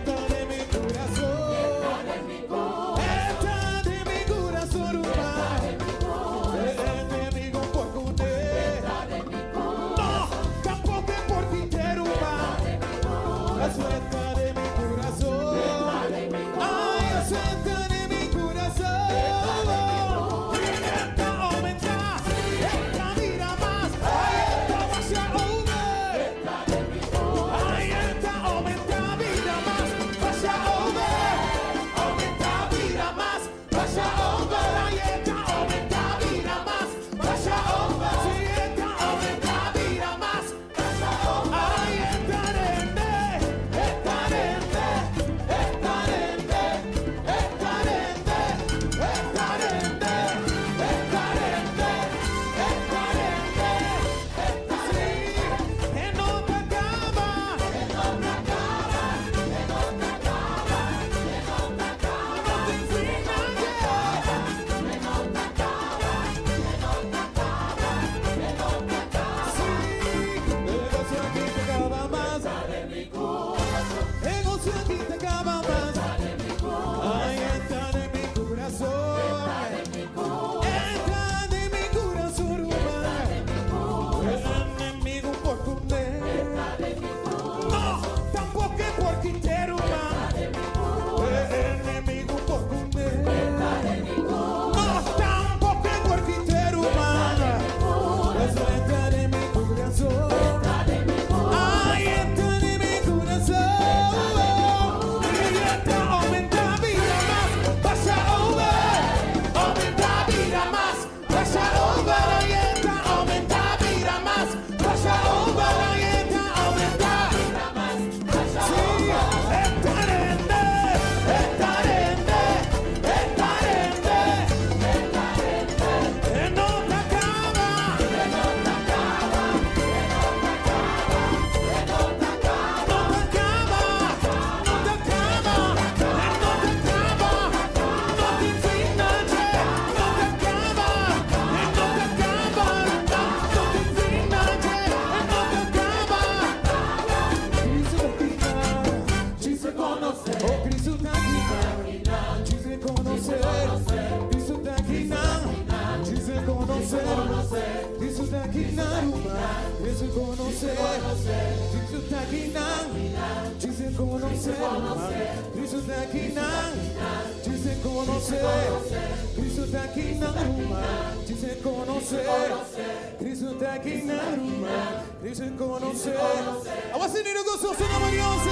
Ta den mi kurason. Ta den mi kurason, ruman. Enemigu por kuné. No, tampoko por kit'é, ruman. Ta den mi kurason. Ai, ta den mi kurason. Ta oumentá, ta bira mas, ai, ta basha over. Ai, ta oumentá, bira mas, basha over. Oumentá, bira mas, basha over. Ai, ta oumentá, bira mas, basha over. Si, ta oumentá, bira mas, basha over. Ai, ta rende, ta rende, ta rende, ta rende, ta rende, ta rende, ta rende. Si, e no ta kaba. E no ta kaba, e no ta kaba, e no ta kaba. No tin final, yeah. E no ta kaba, e no ta kaba, e no ta kaba. Si, e goso aki ta kaba mas. E goso aki ta kaba mas. Ai, ta den mi kurason. Ta den mi kurason, ruman. Enemigu por kuné. No, tampoko por kit'é, ruman. Enemigu por kuné. No, tampoko por kit'é, ruman. Ta den mi kurason. Ai, ta den mi kurason. Ta oumentá, bira mas, basha over. Oumentá, bira mas, basha over. Ai, ta oumentá, bira mas, basha over. Ai, ta oumentá. Si, ta rende, ta rende, ta rende. E no ta kaba. E no ta kaba, e no ta kaba, e no ta kaba. No ta kaba, no ta kaba, e no ta kaba. No tin final, no ta kaba, e no ta kaba. No tin final, e no ta kaba. Cristo ta aki nan, djis rekonosé. Oh, Cristo ta aki nan, djis rekonosé. Cristo ta aki nan, djis rekonosé. Cristo ta aki nan, ruman. Djis rekonosé. Cristo ta aki nan, djis rekonosé. Cristo ta aki nan, djis rekonosé. Cristo ta aki nan, ruman. Djis rekonosé. Cristo ta aki nan, ruman. Djis rekonosé. Awor si, gososo na Dios.